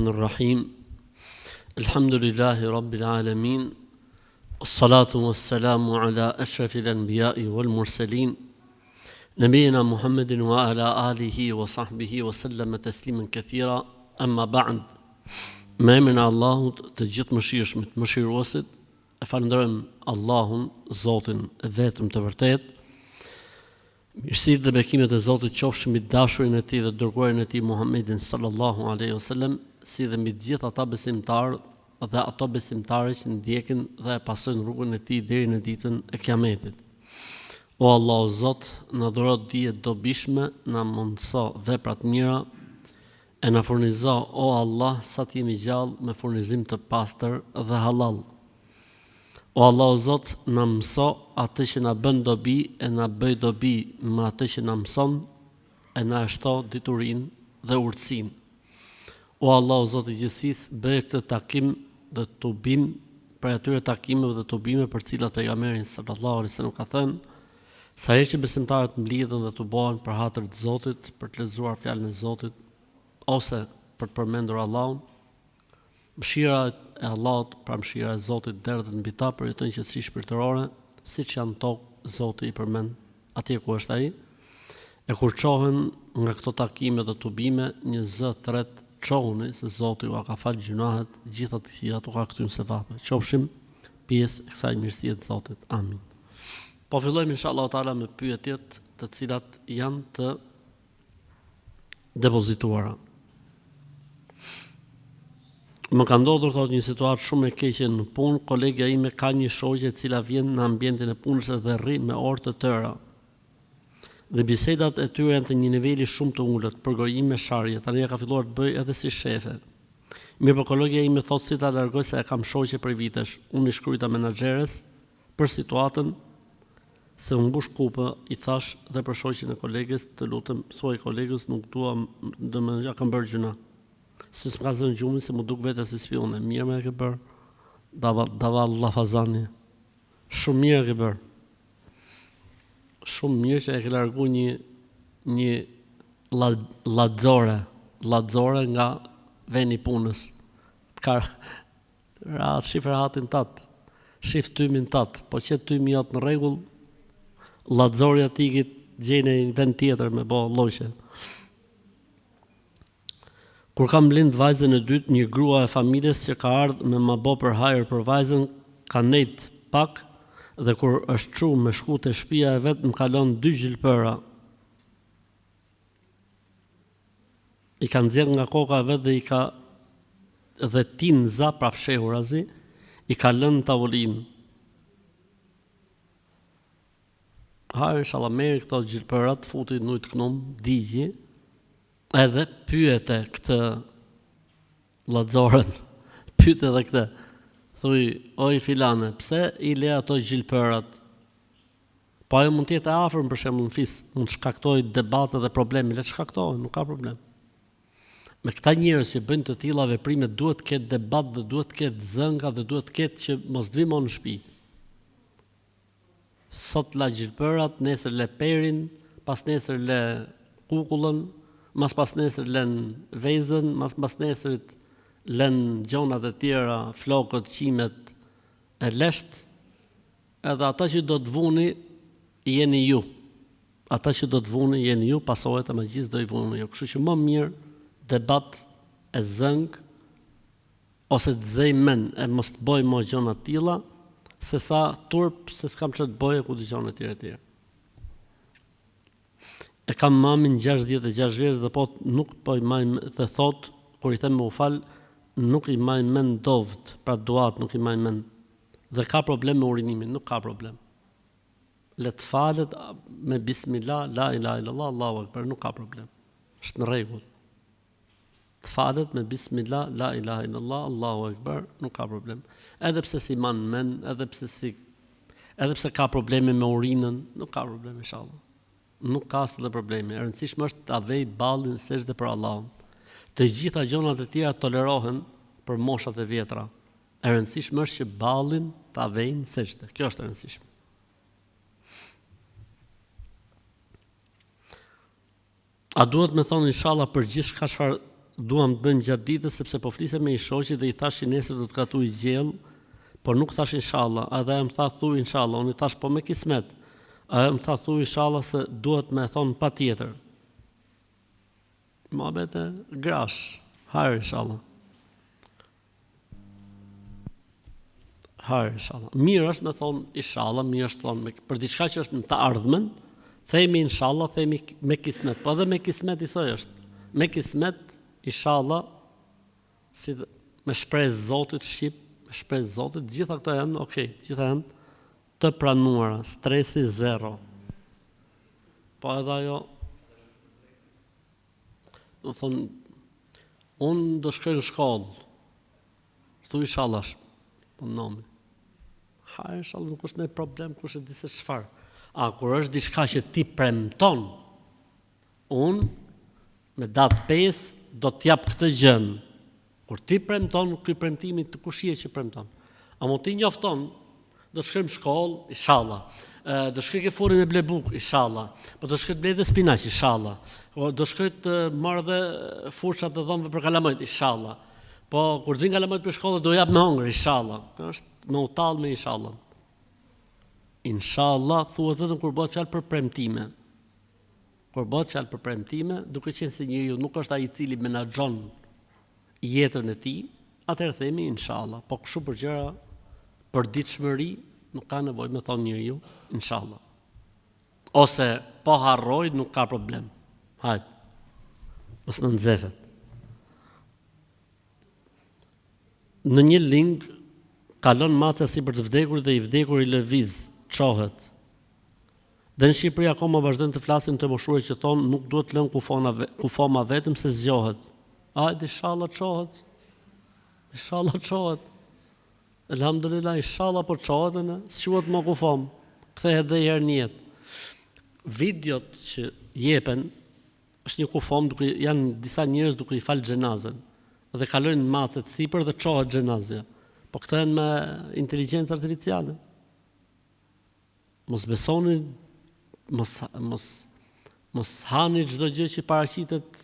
Rahim Elhamdulillahi Rabbil Alamin Salatu wassalamu ala ashrafil anbiya'i wal mursalin Nabiyina Muhammedin wa ala alihi wa sahbihi wa sallama tasliman kathira Amma ba'd Me emrin e Allahut të gjithëmëshirshmit, mëshiruesit, e falënderojmë Allahun, Zotin e vetëm të vërtetë, Mirësitë dhe bekimet e Zotit qofshin mbi të dashurin e Tij dhe të dërguarin e Tij Muhammedin sallallahu alejhi o sellem, si dhe mbi të gjithë ata besimtarë dhe ato besimtare që ndjekin dhe e pasojnë rrugën e tij deri në ditën e Kiametit. O Allah o Zot, na dhuro dije të dobishme, na mundëso vepra të mira, e na furnizo o Allah sa të jemi gjallë me furnizim të pastër dhe hallall. O Allah o Zot na mëso atë që na bën dobi e na bëj dobi me atë që na mëson e na e shto diturinë dhe urtësinë. O Allah o Zot i gjithësisë bëje këtë takim dhe tubim prej atyre takimeve dhe tubimeve për të cilat Pejgamberi sallallahu alejhi wasallam ka thënë, Sa herë që besimtarët mblidhen dhe tubohen për hatër të Zotit, për të lexuar fjalën e Zotit ose për të përmendur Allahun, Mëshira e Allahut, pra mëshira e Zotit derdhet mbi ta, përjetojnë qetësi shpirtërore, siç janë në tokë, Zoti i përmend atje ku është Ai. E kur çohen nga këto takime dhe tubime, një zë thërret, Çohuni, se Zoti ua ka falë gjynahet, gjitha të këqijat u ka kthy në sevape. Qofshim pjesë e kësaj mirësie të Zotit. Amin. Po fillojmë inshallahu teala me pyetjet të cilat janë të depozituara. Më ka ndodhur thotë një situatë shumë e keqe në punë, kolegja ime ka një shoqe e cila vjen në ambientin e punës dhe rri me orë të tëra. Dhe bisedat e tyre janë të një niveli shumë të ulët, përgojime, sharje, tani ja ka filluar të bëjë edhe si shefe. Mirëpo kolegja ime thotë si ta largoj se e kam shoqe prej vitesh. Unë i shkrujta menaxheres për situatën Se u mbush kupa, i thash dhe për shoqen e koleges, të lutem, thuaj kolegës nuk dua domethënë ia kam bërë gjynah. Se s'më ka zënë gjumi se m'u duk vetja si spiune. Mirë më e ke bërë. Dava dava llafazani. Shumë mirë e ke bërë. Shumë mirë që e ke largu një një lla, llaxore, llaxore nga veni i punës. Të ka Rahat, shif rahatin tat, shif tymin tat, po qe tymi jot në rregull, llaxorja të iki të gjejë një vend tjetër me bo lloqe. Kur kam lind vajzën e dytë, një grua e familjes që ka ardh me ma bo për hajër për vajzën, ka nejt pak dhe kur është çu me shku te shpia e vet më ka lon dy gjilpëra. I ka nxjerrë nga koka e vet dhe i ka dhe tinza pra fshehurazi i ka lënë në tavolinë. Hajr inshallah merri këto gjilpërat futi në ujë të knum, digji edhe pyete këtë llaxoren. Pyete edhe këtë. Thuj, oj filane, pse i le ato gjilpërat? Po ajo mund të jetë e afërm për shembull në fis, mund të shkaktojë debate dhe probleme, le të shkaktohen, nuk ka problem. Me këta njerëz që bëjnë të tilla veprime duhet të ketë debat dhe duhet të ketë zënka dhe duhet të ketë që mos të vi mo në shtëpi. Sot la gjilpërat, nesër le perin, pasnesër le kukullën, mas pasnesër len vezën, mas pasnesërit len gjonat e tjera, flokët, qimet e lesht, Edhe ata që do të vuni jeni ju. Ata që do të vuni jeni ju, pasojat e magjisë do i vuni ju. Kështu që më mirë debat e zënkë ose të zej men e mos të boj mo gjona të tilla, se sa turp se s'kam ç'të bëj e ku di unë etj etj. E kam mamin 66 vjeç dhe po nuk po i maj dhe thot kur i them me u fal nuk i maj mend dovt, pra duat nuk i maj mend. Dhe ka problem me urinimin, nuk ka problem. Le të falet me bismillah, la ilaha illallah, Allahu akbar, nuk ka problem. Është në rregull. Të falet me bismillah, la ilaha illallah, Allahu akbar, nuk ka problem. Edhe pse s'i man mend, edhe pse si edhe pse ka probleme me urinën, nuk ka problem inshallah. Nuk ka asnjë problemi. E rëndësishme është ta vej ballin sexhde për Allahun. Të gjitha gjonat e tjera tolerohen për moshat e vjetra. E rëndësishme është që ballin ta vejnë në sexhde. Kjo është e rëndësishme. A duhet me thonë inshallah për gjithçka çfarë duam të bëjmë gjatë ditës sepse po flisja me një shoqe dhe i thash që nesër do të gatuaj gjellë, por nuk thash inshallah, edhe ajo më tha thuj inshallah, unë i thash po me kismet, ajo më tha thuj inshallah se duhet me e thonë patjetër. Muhabete grash, hajr inshallah. Hajr inshallah. Mirë është me thonë inshallah, mirë është thonë me, për diçka që është në të ardhmen, themi inshallah, themi me kismet, po edhe me kismet isoj është. Me kismet inshallah si dhe, me shpresë Zotit shqip, me shpresë Zotit, të gjitha këto janë ok, të gjitha janë të pranuara, stresi zero. Po edhe ajo Do thonë, unë do shkoj në shkollë, Thuj inshallah, po nomi. Ha, inshallah, nuk është ndonjë problem, kush e di se çfarë. A, kur është diçka që ti premton, unë, me datë 5, do t'jap këtë gjënë. Kur ti premton, ky premtimi të kush je që premton. Amo ti njofton, do të shkojmë shkollë, inshallah. Do shkoj ke furri me ble bukë, inshallah. Po do shkoj të blej dhe spinaq, inshallah. Po do shkoj të marr dhe furçat e dhëmbëve për kalamajt, inshallah. Po kur të vinë kalamajt prej shkolle do jap me hongër, inshallah. Kjo është me u tall me inshallah. Inshallah thuhet vetëm kur bëhet fjalë për premtime. Kur bëhet fjalë për premtime, duke qenë se njeriu nuk është ai i cili menaxhon jetën e tij, atëherë themi inshallah, po kështu për gjëra përditshmëri nuk ka nevojë me thonë njeriu inshallah. Ose po harroi nuk ka problem. Hajt. Mos na nxefet. Në një link kalon macja sipër të vdekurit dhe i vdekuri lëviz, çohet. Dhe në Shqipëri akoma vazhdojnë të flasin të moshuarit që thonë nuk duhet lënë kufona kufoma vetëm se zgjohet. Hajde ishalla çohet. Ishalla çohet. Elhamdulillah ishalla po çohet e s'quhet më kufomë. Kthehet dhe një herë në jetë. Videot që jepen është një kufomë duke janë disa njerëz duke i fal xhenazen dhe kalojnë macet sipër dhe çohet xhenazja. Po këto janë me inteligjencë artificiale. Mos besoni, mos mos mos hani çdo gjë që paraqitet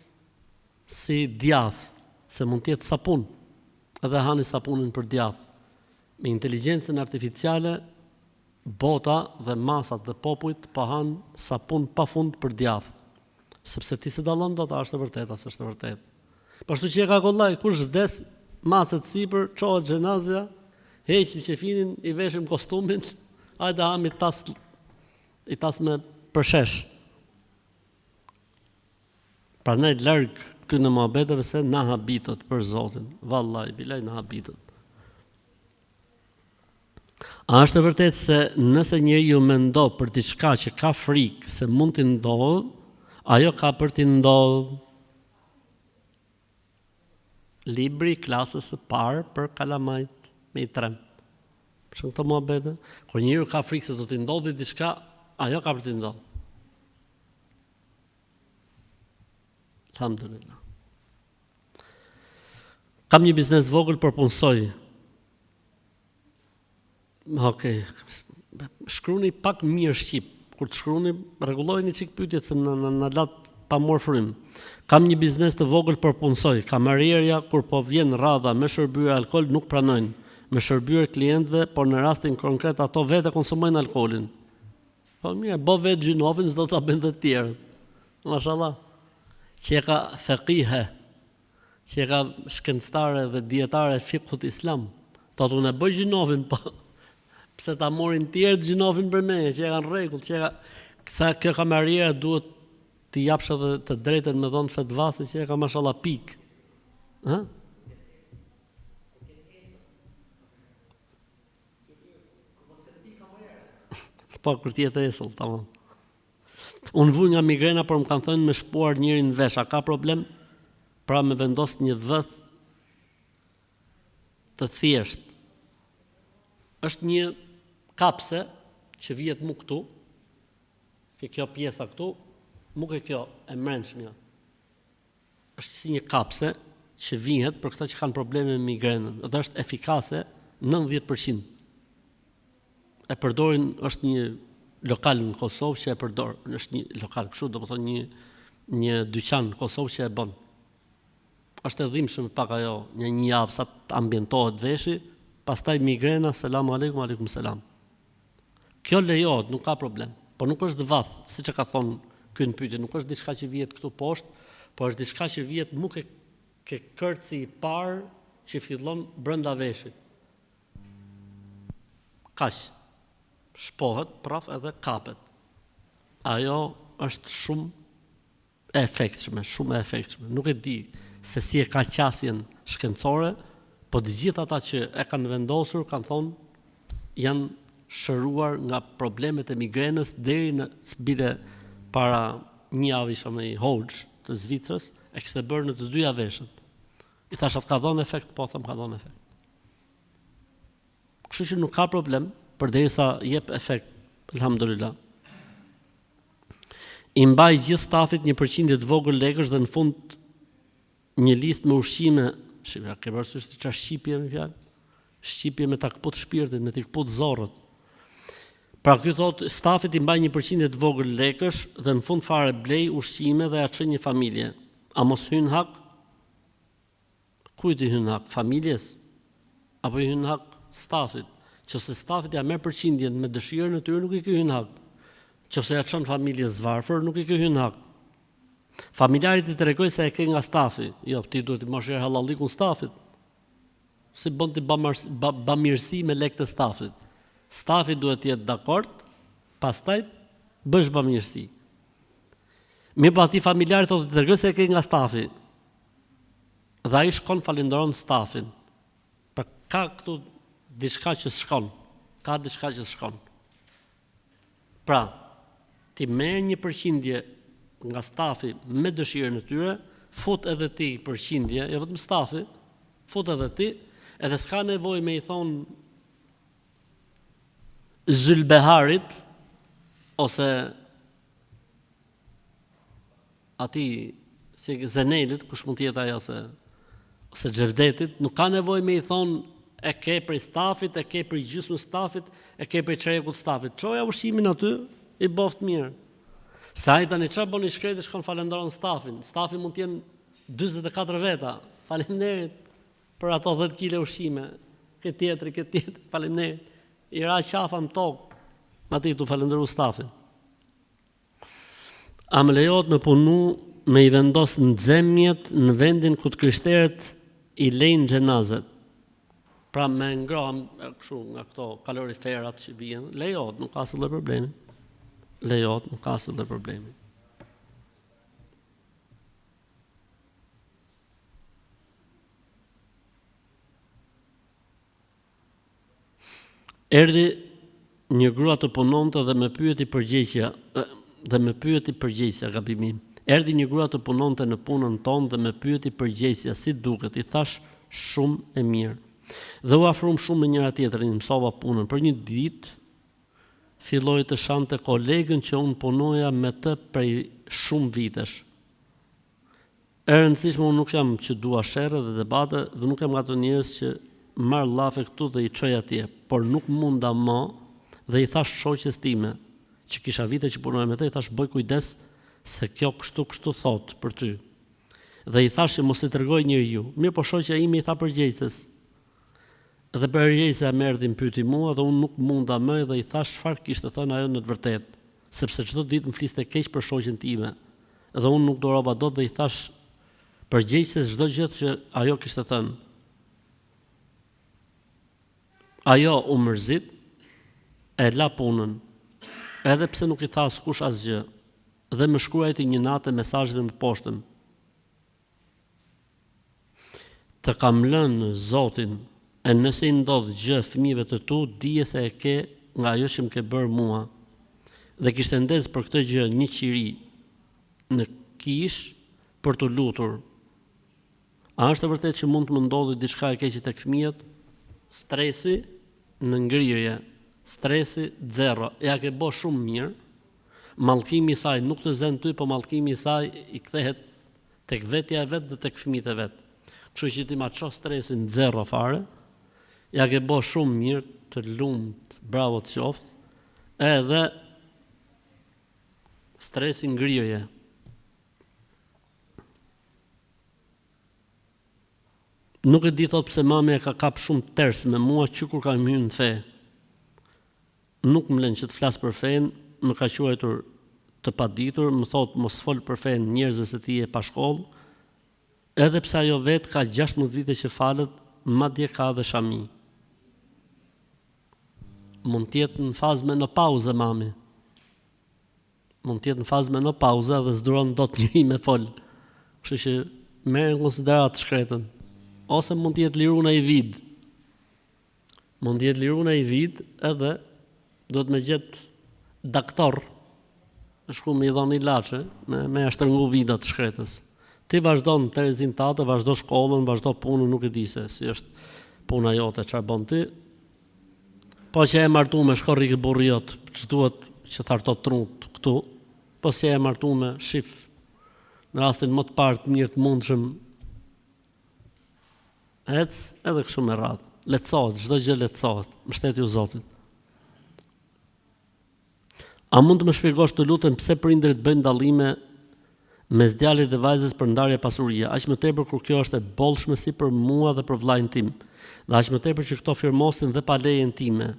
si djath, se mund të jetë sapun. Edhe hani sapunin për djath. Me inteligjencën artificiale bota dhe masat dhe popujt po hanë sapun pafund për djath. Sepse ti s'e dallon dot a është e vërtetë a s'është e vërtetë. Po ashtu që e ka kollaj, kush vdes, macet sipër, çohet xhenazja, heqim qefinin, i veshim kostumin, hajde ham i tas i tas me përshesh. Prandaj larg këtyre muhabeteve se na habitët për Zotin, vallahi bilaj na habitët. A është e vërtetë se nëse njeriu mendo për diçka që ka frikë se mund t'i ndodhë, ajo ka për t'i ndodhë? Libri i klasës së parë për kalamajt me i tremb. Për shumë këto muhabete, kur njeriu ka frikë se do t'i ndodhi diçka, ajo ka për t'i ndodhë. Alhamdulillah. Kam një biznes vogël por punësoj. Okej. Shkruni pak mirë shqip. Kur të shkruni, rregullojeni çik pyetjet se na na, na lat pa marr frymë. Kam një biznes të vogël por punësoj. Kamarierja kur po vjen radha me shërbyer alkool nuk pranojnë. Me shërbyer klientëve, por në rastin konkret ato vetë konsumojnë alkoolin. Po mirë, bo vetë gjynofin, s'do ta bëjnë dhe të tjerët. Mashallah. Që e ka fekihe, që e ka shkencëtare dhe dijetare e fikhut islam. Thotë unë e bëj gjynofin, po pse ta morin tjerët gjynofin për meje, që e ka në rregull, që e ka sa kjo kamariera duhet t'i japsh edhe të drejtën me dhënë fetva se që e ka mashallah pikë. Ë? Po, kur t'jetë esëll, tamam. Unë vuj nga migrena, por më kanë thënë me shpuar njërin vesh, a ka problem? Pra me vendos një vëth të thjesht. Është një kapse që vihet mu këtu, ke kjo pjesa këtu, mu ke kjo e mrenshmja. Është si një kapse që vihet për këta që kanë probleme me migrenën dhe është efikase 90%. E përdorin, është një lokal në Kosovë që e përdor, është një lokal kështu, domethënë një një dyqan në Kosovë që e bën. Është e dhimbshme pak ajo, një një javë sa të ambientohet veshi, pastaj migrena, selamu alejkum, alejkum selam. Kjo lejohet, nuk ka problem, por nuk është vath, siç e ka thonë ky në pyetje, nuk është diçka që vihet këtu poshtë, por është diçka që vihet mu ke ke kërci i parë që fillon brenda veshit. Kaq. Shpohet praf edhe kapet. Ajo është shumë e efektshme, shumë e efektshme. Nuk e di se si e ka qasjen shkencore, po të gjithë ata që e kanë vendosur kanë thonë janë shëruar nga problemet e migrenës deri në bile para një javë isha me një hoxhë të Zvicrës, e kishte bërë në të dyja veshët. I thashë a të ka dhënë efekt, po tha më ka dhënë efekt. Kështu që nuk ka problem, përderisa jep efekt, elhamdulillah. I mbaj gjithë stafit një përqindje të vogël lekësh dhe në fund një listë me ushqime, shih, a ke parasysh ti çfarë shqipje me fjalë? Shqipje me ta këput shpirtin, me t'i këput zorrët. Pra ky thotë, stafit i mbaj një përqindje të vogël lekësh dhe në fund fare blej ushqime dhe ja çoj një familje. A mos hyn hak? Kujt i hyn hak? Familjes? Apo i hyn hak stafit? Qofse stafit ja merr përqindjen me dëshirën e tyre nuk i ke hyn hak. Qofse ja çon familjes varfër nuk i ke hyn hak. Familjarit i tregoj se e ke nga stafi. Jo, ti duhet t'i marrësh hallallikun stafit. Si bën ti bamirësi me lekët e stafit? Stafi duhet të jetë dakord, pastaj bësh bamirësi. Mirëpo atij familjarit thotë t'i tregoj se e ke nga stafi. Dhe ai shkon falënderon stafin. Pra ka këtu diçka që s'shkon. Ka diçka që s'shkon. Pra, ti merr një përqindje nga stafi me dëshirën e tyre, fut edhe ti përqindje, jo vetëm stafi, fut edhe ti, edhe s'ka nevojë me i thonë Zylbeharit ose atij si Zenelit, kush mund të jetë ai ose ose Xhevdetit, nuk ka nevojë me i thonë e ke prej stafit, e ke prej gjysmë stafit, e ke prej çerekut stafit. Çoja ushqimin aty, i boft mirë. Se ai tani çfarë bën i shkreti shkon falënderon stafin. Stafi mund të jenë 44 veta. Faleminderit për ato 10 kile ushqime. Ke tjetri, ke tjetri, faleminderit. I ra qafa në tokë. Atij tu falënderu stafin. A më lejohet me punu me i vendos nxemjet në vendin ku të krishterët i lejnë xhenazet? Pra me ngroh kështu nga këto kaloriferat që vijnë, lejohet, nuk ka asnjë lloj problemi. Lejohet, nuk ka asnjë lloj problemi. Erdhi një grua të punonte dhe më pyeti përgjegjësja dhe më pyeti përgjegjësja gabimi. Erdhi një grua të punonte në punën tonë dhe më pyeti përgjegjësja si duket, i thashë shumë e mirë. Dhe u afrum shumë me njëra tjetrën, i mësova punën. Për një ditë filloi të shante kolegën që unë punoja me të prej shumë vitesh. E rëndësishme unë nuk jam që dua sherre dhe debate dhe nuk jam nga ato njerëz që marr llafe këtu dhe i çoj atje, por nuk munda më dhe i thashë shoqes time, që kisha vite që punoja me të, i thashë bëj kujdes se kjo kështu kështu thotë për ty. Dhe i thashë që mos t'i tregojë njeriu. Mirëpo shoqja ime i tha përgjegjëses. Dhe përgjegjësja më erdhi më pyeti mua dhe unë nuk munda më dhe i thashë çfarë kishte thënë ajo në të vërtetë, sepse çdo ditë më fliste keq për shoqen time dhe unë nuk durova dot dhe i thashë përgjegjëses çdo gjë që ajo kishte thënë. Ajo u mërzit, e la punën, edhe pse nuk i tha askush asgjë, dhe më shkruajti një natë mesazhin e mëposhtëm. Të kam lënë Zotin, e nëse i ndodh gjë fëmijëve të tu, dije se e ke nga ajo që më ke bërë mua. Dhe kishte ndez për këtë gjë një qiri në kishë për t'u lutur. A është e vërtetë që mund të më ndodhi diçka e keqe tek fëmijët? Stresi në ngrirje, stresi zero. Ja ke bo shumë mirë. Mallkimi i saj nuk të zen ty, po mallkimi i saj i kthehet tek vetja e vet dhe tek fëmijët e vet. Kështu që ti ma ço stresin zero fare. Ja ke bo shumë mirë, të lumt, bravo të qoftë. Edhe stresi ngrirje. Nuk e di thotë pse mami e ka kap shumë ters me mua që kur kam hy në fe. Nuk më len që të flas për fenë, më ka quajtur të paditur, më thotë mos fol për fenë njerëzve se ti je pa shkollë, edhe pse ajo vetë ka 16 vite që falet, madje ka dhe shami. Mund të jetë në fazë menopauze mami. Mund të jetë në fazë menopauze dhe s'duron dot njeri me fol. Kështu që merre në konsideratë të shkretën. Ose mund të jetë liru naj vidë. Mund të jetë liru naj vidë edhe duhet me gjet daktor me shku me i dhon ilaçe, me me ja shtërngu vidat të shkretës. Ti vazhdo në terezinë tate, vazhdo shkollën, vazhdo punën, nuk e di se si është puna jote, çfarë bën ti. Po qe e martume, shko rri ke burri jot, ç'duhet që tharto trutë këtu. Po s'je e martume, shif në rastin më të parë të mirë të mundshëm ec edhe kështu me radhë. Lehtësohet, çdo gjë lehtësohet. Mbështetju Zotit. A mund të më shpjegosh të lutem pse prindërit bëjnë dallime mes djalit dhe vajzës për ndarje pasurie, aq më tepër kur kjo është e bollshme si për mua dhe për vëllain tim, dhe aq më tepër që këto firmosin dhe pa lejen time.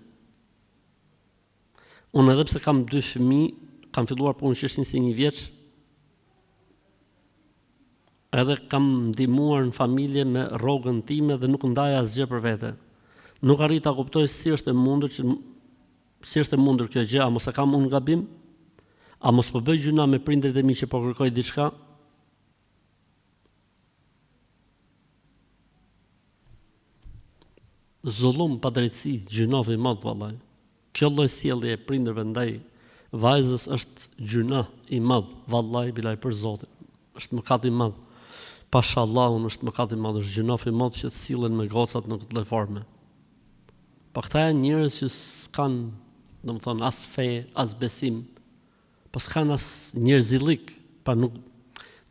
Unë edhe pse kam dy fëmijë, kam filluar punën që është 21 vjeç, edhe kam ndihmuar në familje me rrogën time dhe nuk ndaj asgjë për vete. Nuk arrij ta kuptoj si është e mundur që Si është e mundur kjo gjë, a mos e kam unë gabim? A mos po bëj gjynah me prindërit e mi që po kërkoj diçka? Zullum, padrejtësi, gjynah i madh vallai. Kjo lloj sjellje e prindërve ndaj vajzës është gjynah i madh, vallai bilai për Zotin. Është mëkat i madh. Pasha Allahun është mëkat i madh, është gjynah i madh që të sillen me gocat në këtë lloj forme. Po këta janë njerëz që s'kanë, domethënë, as fe, as besim, po s'kanë as njerëzillik, pra nuk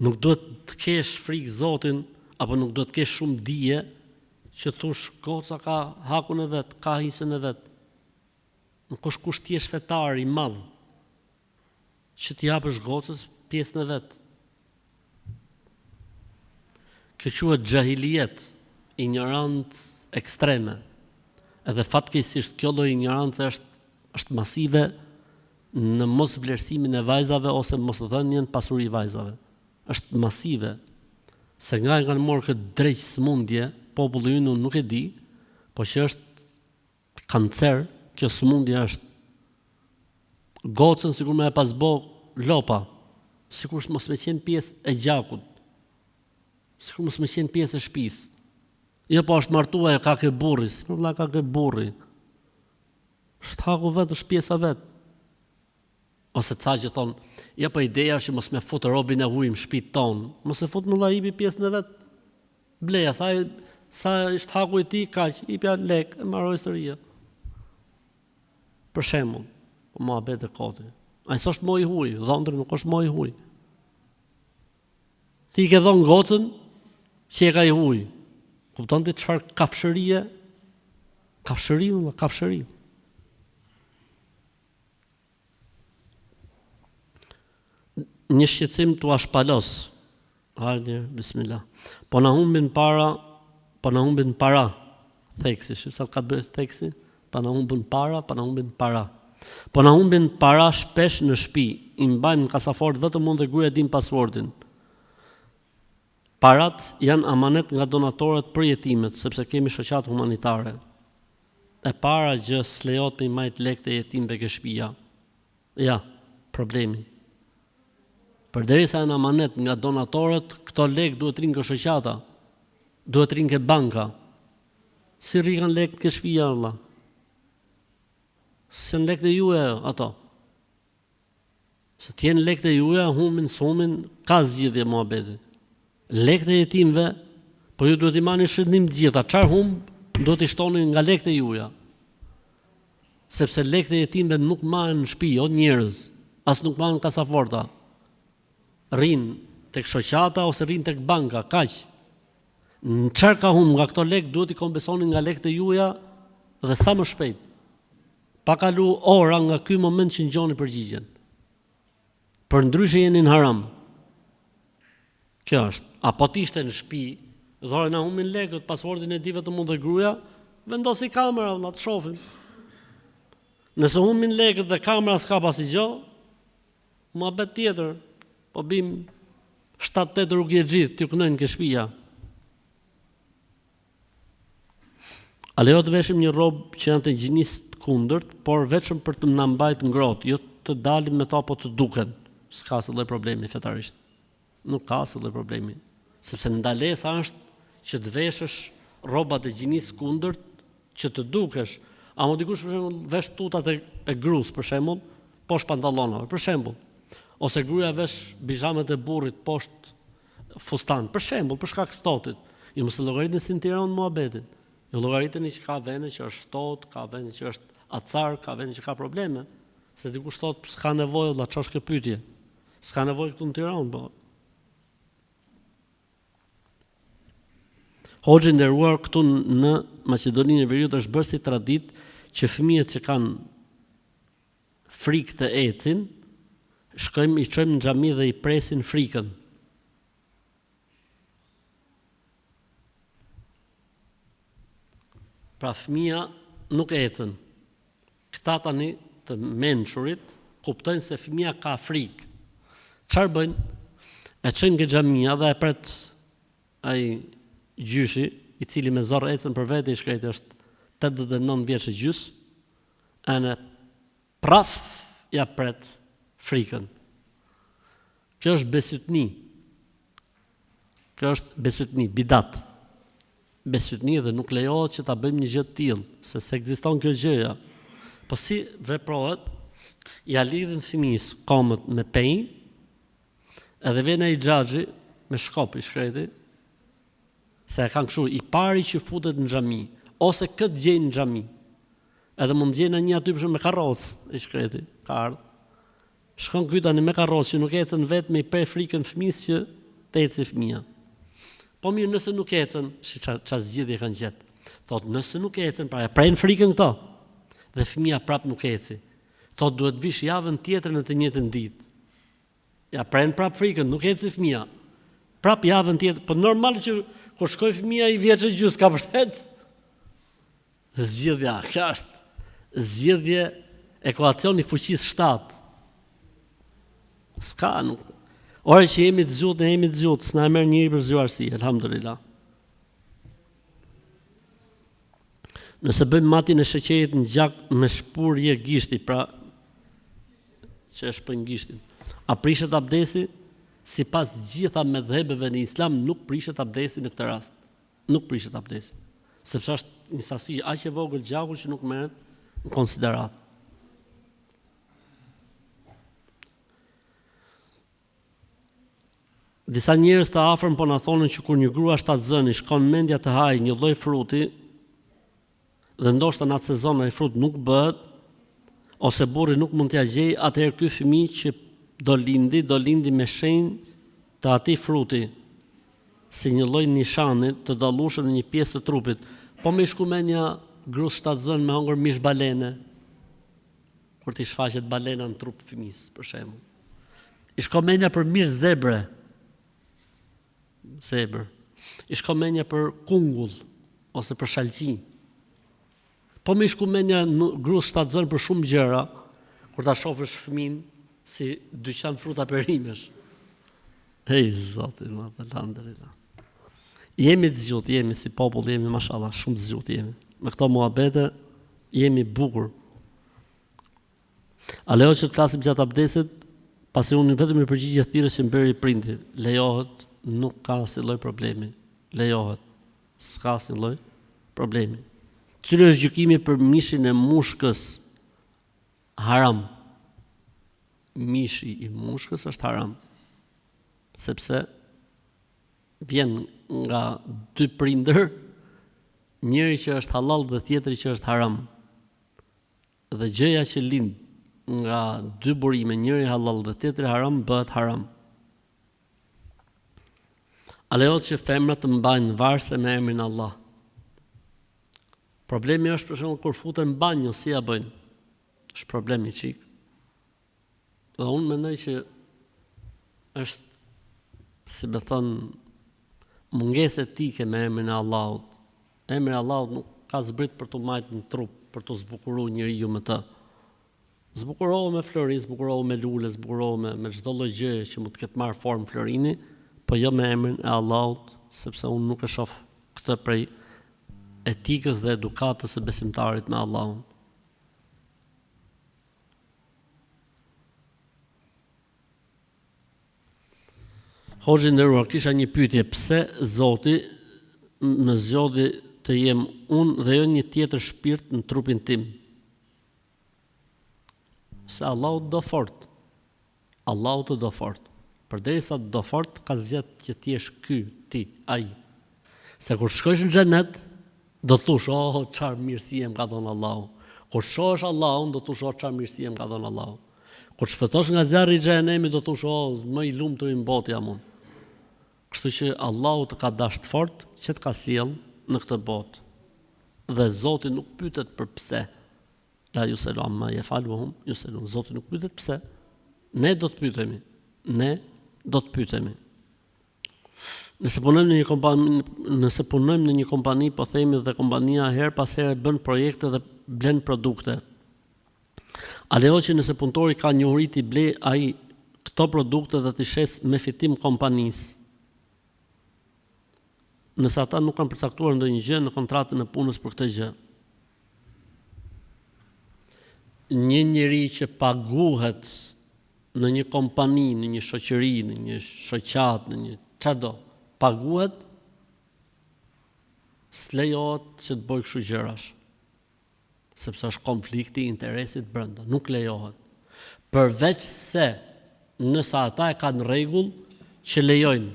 nuk duhet të kesh frikë Zotin apo nuk duhet të kesh shumë dije që thush goca ka hakun e vet, ka hisën e vet. Nuk është kusht të jesh fetar i madh që t'i japësh gocës pjesën e vet. Kjo quhet xhahilijet, injorancë ekstreme. Edhe fatkeqësisht kjo lloj injorance është është masive në mosvlerësimin e vajzave ose mosdhënien pasuri vajzave. Është masive. Se nga e kanë marrë këtë dreq sëmundje, populli ynë unë nuk e di, po që është Kancer, kjo sëmundje është gocën sikur me e pas bo lopa, sikur mos me qenë pjesë e gjakut, sikur mos me qenë pjesë e shpisë. Jo po është martu ajo ka ke burri, si më vlla ka ke burri. Është haku vet, është pjesa vet. Ose ca që thonë, jo po ideja është që mos me fut robin e huj në shtëpi tonë. Mos e fut më vlla ipi pjesën e vet. Bleja, sa sa është haku i tij, kaq, ipja lek, e mbaroi historia. Për shembull, po muhabete koti. Ai s'është mo i huaj, dhëndri nuk është mo i huaj. Ti i ke dhënë gocën që e ka i huaj. Kupton ti çfarë kafshërie? Kafshëri, kafshëri. Një shqetësim t'ua shpalos. Hajde, bismillah. Po na humbin para, po na humbin para. Theksi, shi sa ka të bëjë theksi? Po na humbin para, po na humbin para. Po na humbin para shpesh në shtëpi. I mbajmë në kasafortë vetëm unë dhe gruaja dim passwordin. Parat janë amanet nga donatorët për jetimët, sepse kemi shoqatë humanitare. E para gjë s'lejohet me i majt lekët e jetimëve ke shpia. Ja, problemi. Përderisa janë amanet nga donatorët, këto lekë duhet rrinë ke shoqata. Duhet rrinë ke banka. Si rrikan lekët ke shpia vëlla? S'janë lekët e juaja ato. Se të jenë lekët e juaja, humbin, s'humbin, ka zgjidhje muhabeti. Lekët e jetimëve, po ju duhet i mani shënim të gjitha, çfarë humb, duhet i shtoni nga lekët e juaja. Sepse lekët e jetimëve nuk mahen në shtëpi, o njerëz, as nuk mahen në kasaforta. Rrin tek shoqata ose rrin tek banka, kaq. Në çfarë ka humb nga këto lekë duhet i kompensoni nga lekët e juaja dhe sa më shpejt. Pa kalu ora nga ky moment që ngjoni përgjigjen. Përndryshe jeni në haram. Kjo është. A po të ishte në shtëpi, Dhe na humbin lekët, passwordin e di vetëm unë dhe gruaja, vendosi kamera vëlla të shohim. Nëse humbin lekët dhe kamera s'ka pas asgjë, muhabet tjetër. Po bim 7-8 rukjexhi t'ju këndojnë ke shtëpia. A lejohet të veshim një rrobë që janë të gjinisë të kundërt, por vetëm për të na mbajt ngrohtë, jo të dalim me to apo të duken? S'ka asnjë lloj problemi fetarisht. Nuk ka asnjë lloj problemi, sepse ndalesa është që të veshësh rrobat e gjinisë së kundërt që të dukesh. Amo dikush për shembull vesh tutat e, e grus për shembull, poshtë pantallonave, për shembull. Ose gruaja vesh bizhamet e burrit poshtë fustan, për shembull, për shkak të ftohtit. Ju mos e llogaritni si në Tiranë muhabetin. Ju llogariteni që ka vende që është ftohtë, ka vende që është acar, ka vende që ka probleme. Se dikush thotë s'ka nevojë vëlla, ç'është kjo pyetje? S'ka nevojë këtu në Tiranë, po. Hoxhë i nderuar këtu në Maqedoninë e Veriut është bërë si traditë që fëmijët që kanë frikë të ecin, shkojmë i çojmë në xhami dhe i presin frikën. Pra fëmija nuk ecën. Këta tani të mençurit kuptojnë se fëmija ka frikë. Çfarë bëjnë? E çojnë ke xhamia dhe e pret ai gjyshi, i cili me zor ecën për vete i shkreti është 89 vjeç e gjys, ene praf ja pret frikën. Kjo është besytni. Kjo është besytni, bidat. Besytni dhe nuk lejohet që ta bëjmë një gjë të tillë, se s'ekziston kjo gjëja. Po si veprohet, ja lidhin fëmijës komët me penj, edhe vjen ai xhaxhi me shkop i shkreti, se e kanë kështu, i pari që futet në xhami, ose kë të gjejnë në xhami, edhe mund të gjejnë një aty për shembull me karrocë, i shkreti, ka ardhur. Shkon ky tani me karrocë që nuk ecën vetë me i pre frikën fëmijës që të eci fëmija. Po mirë nëse nuk ecën, shi ça ça zgjidhje kanë gjet. Thotë nëse nuk ecën, pra e prejnë frikën këto. Dhe fëmija prap nuk eci. Thotë duhet vish javën tjetër në të njëjtën ditë. Ja prejnë prap frikën, nuk eci fëmija. Prap javën tjetër, po normal që kur shkoi fëmija një vjeç e gjysë ka për të ecë. Zgjidhja, kjo është zgjidhje ekuacion i fuqisë 7. S'ka, nuk. Ore që jemi të zgjuar, ne jemi të zgjuar, s'na e merr njeri për zgjuarsi, elhamdulillah. Nëse bëjmë matjen e sheqerit në gjak me shpurje gishti, pra që e shpëjnë gishtin, a prishet abdesi? Sipas gjitha medhhebeve në islam nuk prishet abdesi në këtë rast. Nuk prishet abdesi, sepse është një sasi aq e vogël gjaku që nuk merret në konsideratë. Disa njerëz të afërm po na thonin që kur një grua shtatzënë i shkon mendja të hajë një lloj fruti dhe ndoshta në atë sezon ai frut nuk bëhet ose burri nuk mund t'ia gjejë, atëherë ky fëmijë që do lindi, do lindi me shenjë të atij fruti, si një lloj nishani të dallueshëm në një pjesë të trupit. Po me i shku mendja grus shtatzënë me hongër mish balene, kur t'i shfaqet balena në trup fëmijës, për shembull. I shko mendja për mish zebre. Zebër. I shko mendja për kungull ose për shalqi. Po me i shku mendja grus shtatzënë për shumë gjëra, kur ta shofësh fëmin si dyqan fruta perimesh. Hej, zoti, ma të elhamdulillah. Jemi të zgjut, jemi si popull, jemi mashallah, shumë të zgjut jemi. Me këto muhabete jemi bukur. A lejohet që të flasim gjatë abdesit, pasi unë vetëm i përgjigjem thirrjes që më bëri prindi. Lejohet, nuk ka asnjë lloj problemi. Lejohet. S'ka asnjë lloj problemi. Cili është gjykimi për mishin e mushkës haram? Mishi i mushkës është haram. Sepse vjen nga dy prindër, njëri që është halal dhe tjetri që është haram. Dhe gjëja që lind nga dy burime, njëri hallall dhe tjetri haram, bëhet haram. A lejohet që femrat të mbajnë varëse me emrin Allah? Problemi është për shembull kur futen në banjo, si ja bëjnë? Është problem i çik. Dhe unë mendoj që është, si me thënë, Mungesë etike me emrin e Allahut. Emri i Allahut nuk ka zbrit për t'u majt në trup, për t'u zbukuru njeriu me të. Zbukurohu me flori, zbukurohu me lule, zbukurohu me me çdo lloj gjëje që mund të ketë marrë formë florini, po jo me emrin e Allahut, sepse unë nuk e shoh këtë prej etikës dhe edukatës së besimtarit me Allahun. Hoxhë i nderuar, kisha një pyetje, pse Zoti më zgjodhi të jem unë dhe jo një tjetër shpirt në trupin tim? Se Allahu të do fort. Allahu të do fort. Përderisa të do fort, ka zgjedh që të jesh ky, ti, ai. Se kur të shkojsh në xhenet, do të thush, oh, çfarë mirësie më ka dhënë Allahu. Kur të shohësh Allahun, do të thush, oh, çfarë mirësie më ka dhënë Allahu. Kur të shpëtosh nga zjarri i xhehenemit, do të thush, oh, më i lumturi në botë jam unë. Kështu që Allahu të ka dashtë fort që të ka sjellë në këtë botë. Dhe Zoti nuk pyetet për pse. La juselu amma jefalu wa hum juselun. Zoti nuk pyetet pse. Ne do të pyetemi. Ne do të pyetemi. Nëse punojmë në një kompani, nëse punojmë në një kompani, po themi dhe kompania herë pas here bën projekte dhe blen produkte. A lejohet që nëse punëtori ka njohuri t'i blejë ai këto produkte dhe t'i shesë me fitim kompanisë? Nëse ata nuk kanë përcaktuar ndonjë gjë në kontratën e punës për këtë gjë. Një njeri që paguhet në një kompani, në një shoqëri, në një shoqatë, në një çado, paguhet s'lejohet që të bëjë kështu gjërash. Sepse është konflikti i interesit brenda, nuk lejohet. Përveç se nëse ata e kanë rregull që lejojnë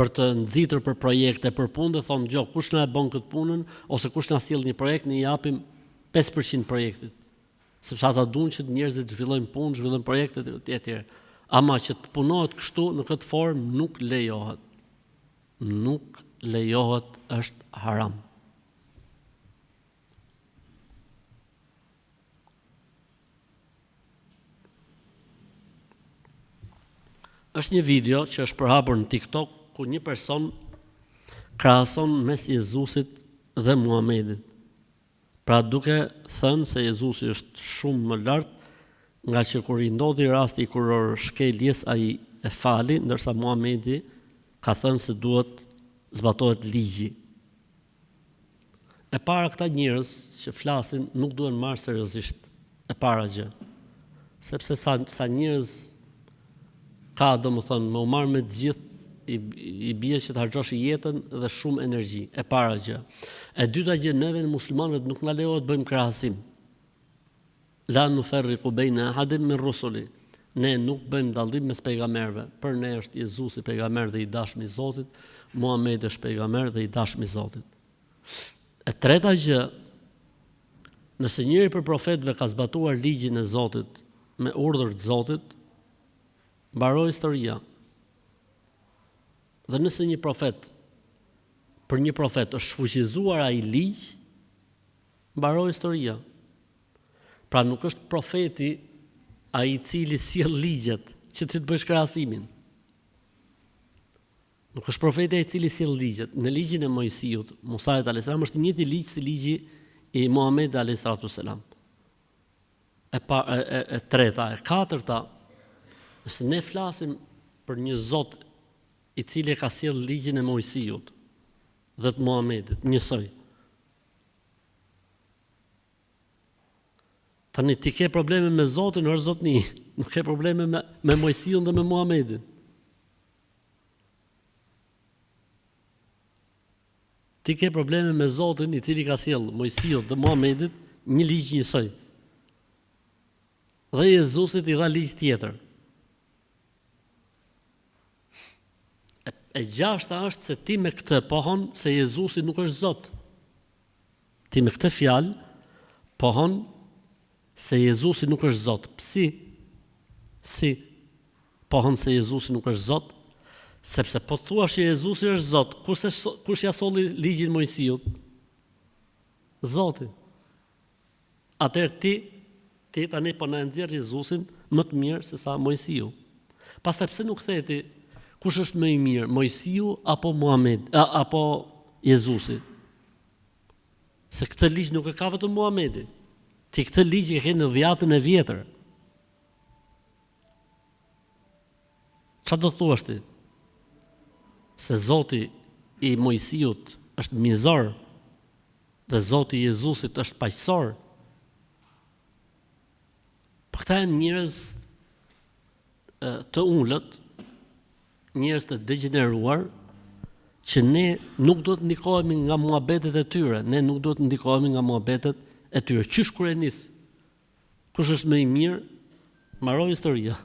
për të nxitur për projekte, për punë dhe thonë, "Dëgjo, kush na e bën këtë punën ose kush na sjell një projekt, ne i japim 5% projektit." Sepse ata duan që njerëzit të zhvillojnë punë, zhvillojnë projekte etj etj. Ama që të punohet kështu në këtë formë nuk lejohet. Nuk lejohet, është haram. Është një video që është përhapur në TikTok ku një person krahason mes Jezusit dhe Muhamedit. Pra duke thënë se Jezusi është shumë më lart, nga që kur i ndodhi rasti i kurorëshkeljes ai e fali, ndërsa Muhamedi ka thënë se duhet zbatohet ligji. E para këta njerëz që flasin nuk duhen marrë seriozisht. E para gjë. Sepse sa sa njerëz ka domethënë me u marrë me të gjithë i, i bie që të harxhosh jetën dhe shumë energji. E para gjë. E dyta gjë neve muslimanëve nuk na lejohet të bëjmë krahasim. La nuferriku bejne ahadin min rusuli. Ne nuk bëjmë dallim mes pejgamberëve. Për ne është Jezusi pejgamber dhe i dashmi i Zotit, Muhamedi është pejgamber dhe i dashmi i Zotit. E treta gjë, nëse njëri prej profetëve ka zbatuar ligjin e Zotit me urdhër të Zotit, mbaroi historia. Dhe nëse një profet për një profet është shfuqizuar ai ligj, mbaroi historia. Pra nuk është profeti ai i cili sjell ligjet që ti të bësh krahasimin. Nuk është profeti ai i cili sjell ligjet. Në ligjin e Moisiut, Musait alayhis salam është i njëjti ligj si ligji i Muhamedit alayhis salatu selam. E pa e, e, e treta, e katërta, nëse ne flasim për një Zot i cili e ka sjell ligjin e Moisiut dhe të Muhamedit, njësoj. Tani ti ke probleme me Zotin, or zotni, nuk ke probleme me me Moisiun dhe me Muhamedin. Ti ke probleme me Zotin i cili ka sjell Moisiut dhe Muhamedit një ligj njësoj. Dhe Jezusit i dha ligj tjetër. E, e gjashta është se ti me këtë pohon se Jezusi nuk është Zot. Ti me këtë fjalë pohon se Jezusi nuk është Zot. Si? Si pohon se Jezusi nuk është Zot? Sepse po të thuash që Jezusi është Zot, kush e kush ia solli ligjin Moisiut? Zoti. Atëherë ti ti tani po na e nxjerr Jezusin më të mirë se sa Moisiu. Pastaj pse nuk the ti? Kush është më i mirë, Moisiu apo Muhamedi, apo Jezusi? Se këtë ligj nuk e ka vetëm Muhamedi. Ti këtë ligj e ke në dhjatën e vjetër. Ça do thuash ti? Se Zoti i Moisiut është mizor dhe Zoti i Jezusit është paqësor. Po këta janë njerëz të ulët, njerëz të degjeneruar, që ne nuk duhet të ndikohemi nga muhabetet e tyre, ne nuk duhet të ndikohemi nga muhabetet e tyre. Qysh kur e nis? Kush është më i mirë? Mbaroi historia.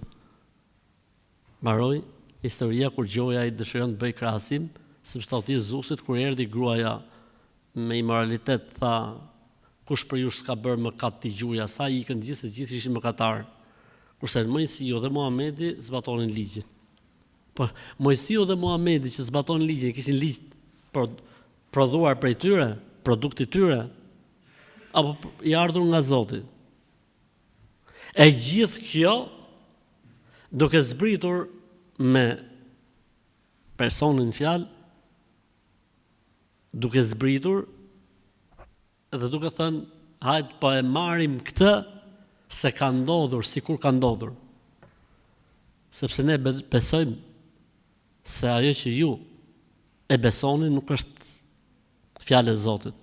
Mbaroi historia kur gjoja ai dëshiron të bëjë krahasim, sepse thotë Jezusit kur erdhi gruaja me imoralitet tha kush prej jush s'ka bërë mëkat t'i gjujë asaj ikën të gjithë se të gjithë ishin mëkatarë kurse Moisiu dhe Muhamedi zbatonin ligjin po Moisiu dhe Muhamedi që zbatonin ligjin kishin ligj prodhuar prej tyre produkt i tyre apo i ardhur nga Zoti e gjithë kjo duke zbritur me personin në fjalë duke zbritur dhe duke thënë hajt po e marrim këtë se ka ndodhur sikur ka ndodhur. Sepse ne besojmë se ajo që ju e besoni nuk është fjalë e Zotit.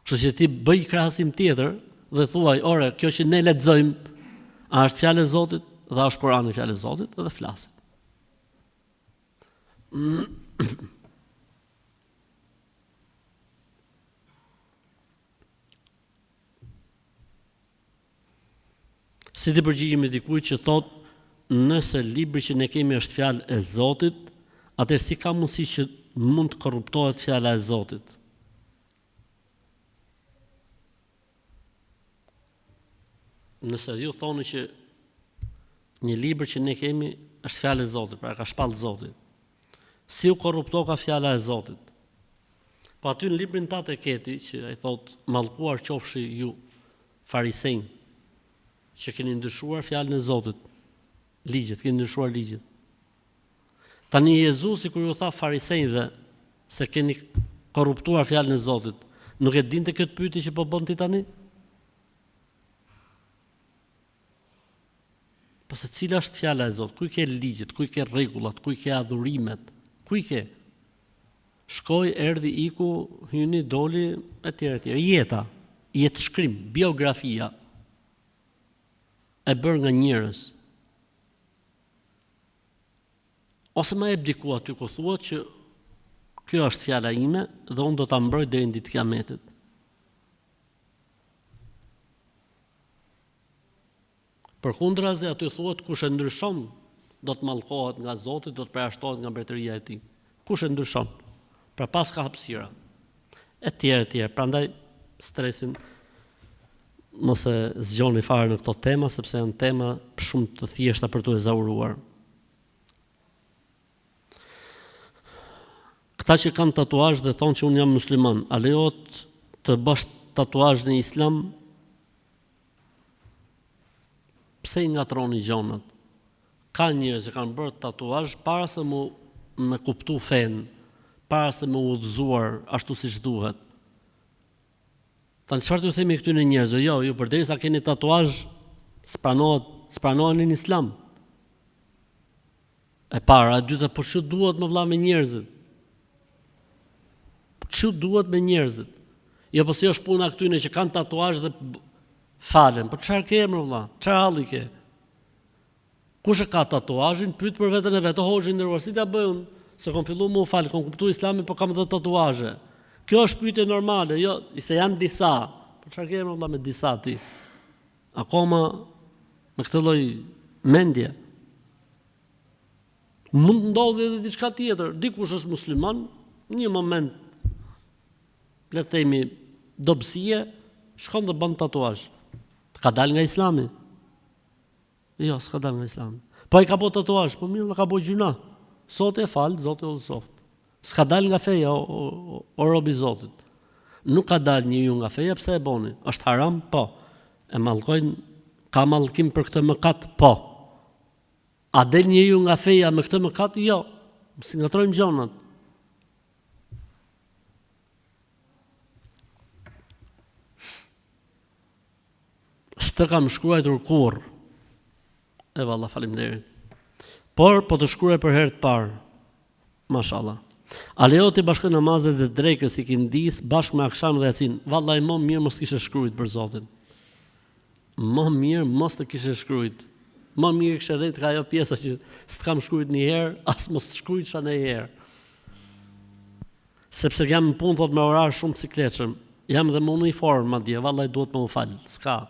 Kështu që ti bëj krahasim tjetër dhe thuaj, ore, kjo që ne lexojmë, a është fjalë e Zotit dhe a është Kurani fjalë e Zotit dhe flasim. Si t'i përgjigjemi dikujt që thotë nëse libri që ne kemi është fjalë e Zotit, atëherë si ka mundësi që mund të korruptohet fjala e Zotit? Nëse ju thoni që një libër që ne kemi është fjalë e Zotit, pra e ka shpall Zoti. Si u korruptoka fjala e Zotit? Po aty në librin tat e ke ti që ai thotë mallkuar qofshi ju farisenj që keni ndryshuar fjalën e Zotit. Ligjet, keni ndryshuar ligjet. Tani Jezusi kur ju tha farisenjve se keni korruptuar fjalën e Zotit, nuk e dinte këtë pyetje që po bën ti tani? Po se cila është fjala e Zotit? Ku i ke ligjet, ku i ke rregullat, ku i ke adhurimet? Ku i ke? Shkoi, erdhi, iku, hyni, doli, etj, etj. Jeta, jetëshkrim, biografia e bërë nga njerëz. Ose ma jep diku aty ku thuhet që kjo është fjala ime dhe unë do ta mbroj deri në ditë të Kiametit. Përkundrazi aty thuhet kush e ndryshon do të mallkohet nga Zoti, do të përjashtohet nga mbretëria e tij. Kush e ndryshon? Pra paska hapësira. Etj etj. Prandaj stresin mos e zgjoni fare në këto tema sepse janë tema shumë të thjeshta për t'u ezauruar. Këta që kanë tatuazh dhe thonë që unë jam musliman, a lejohet të bësh tatuazh në Islam? Pse i ngatërroni gjonat? Ka njerëz që kanë bërë tatuazh para se mu me kuptu fenë, para se me u udhëzuar ashtu siç duhet. Tani çfarë t'ju themi këtyre njerëzve? Jo, ju përderisa keni tatuazh, s'pranohet, s'pranoheni në Islam. E para, e dyta, po ç'ju duhet mo vlla me njerëzit? Ç'ju duhet me njerëzit? Jo, po si është puna këtyne që kanë tatuazh dhe falen. Po çfarë ke mo vlla? Çfarë halli ke? Kush e ka tatuazhin, pyet për veten e vet, o hoxhë i nderuar, si t'ia bëj unë? Se kom fillu me u fal, kom kuptu Islamin, po kam edhe tatuazhe. Kjo është pyetje normale, jo, se janë disa. Po çfarë ke mo vlla me disa ti? Akoma me këtë lloj mendje. Mund të ndodhi edhe diçka tjetër. Dikush është musliman, në një moment le të themi dobësie, shkon dhe bën tatuazh. Ka dalë nga Islami. Jo, s'ka dalë nga Islami. Po ai ka bo tatuazh, po mirë, ka bo gjynah. Zoti e fal, Zoti e udhëzoftë. S'ka dalë nga feja o, o, o rob i Zotit. Nuk ka dalë njeriu nga feja, pse e boni? Është haram? Po. E mallkojnë, ka mallkim për këtë mëkat? Po. A del njeriu nga feja me këtë mëkat? Jo. Mos i ngatërrojmë gjonat. S'të kam shkruajtur kurrë. E valla, faleminderit. Por po të shkruaj për herë të parë. Mashallah. A lejohet t'i bashkoj namazet e drekës ikindisë bashkë me akshamin dhe jacinë? Vallai më mirë mos kishe shkrujt për Zotin. Më mirë mos të kishe shkrujt. Më mirë kishe rrejt ka ajo pjesa që s'të kam shkrujt një herë, as mos të shkrujtsha ndonjëherë. Sepse jam në punë thotë me orar shumë të sikletshëm. Jam dhe me uniformë madje, vallai duhet me u fal. S'ka.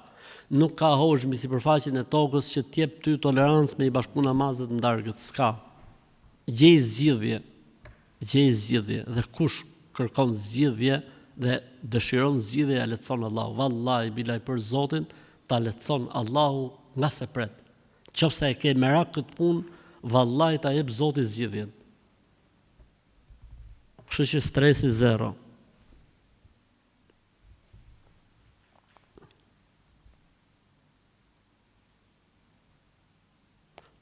Nuk ka hoxhë mbi sipërfaqen e tokës që t'jep ty tolerancë me i bashku namazet në darkët. S'ka. Gjej zgjidhje. Gjej zgjidhje dhe kush kërkon zgjidhje dhe dëshiron zgjidhje ja lehtëson Allahu. Vallai bilai për Zotin ta lehtëson Allahu nga s'e pret. Qofse e ke merak këtë punë, vallai ta jep Zoti zgjidhjen. Kështu që stresi zero.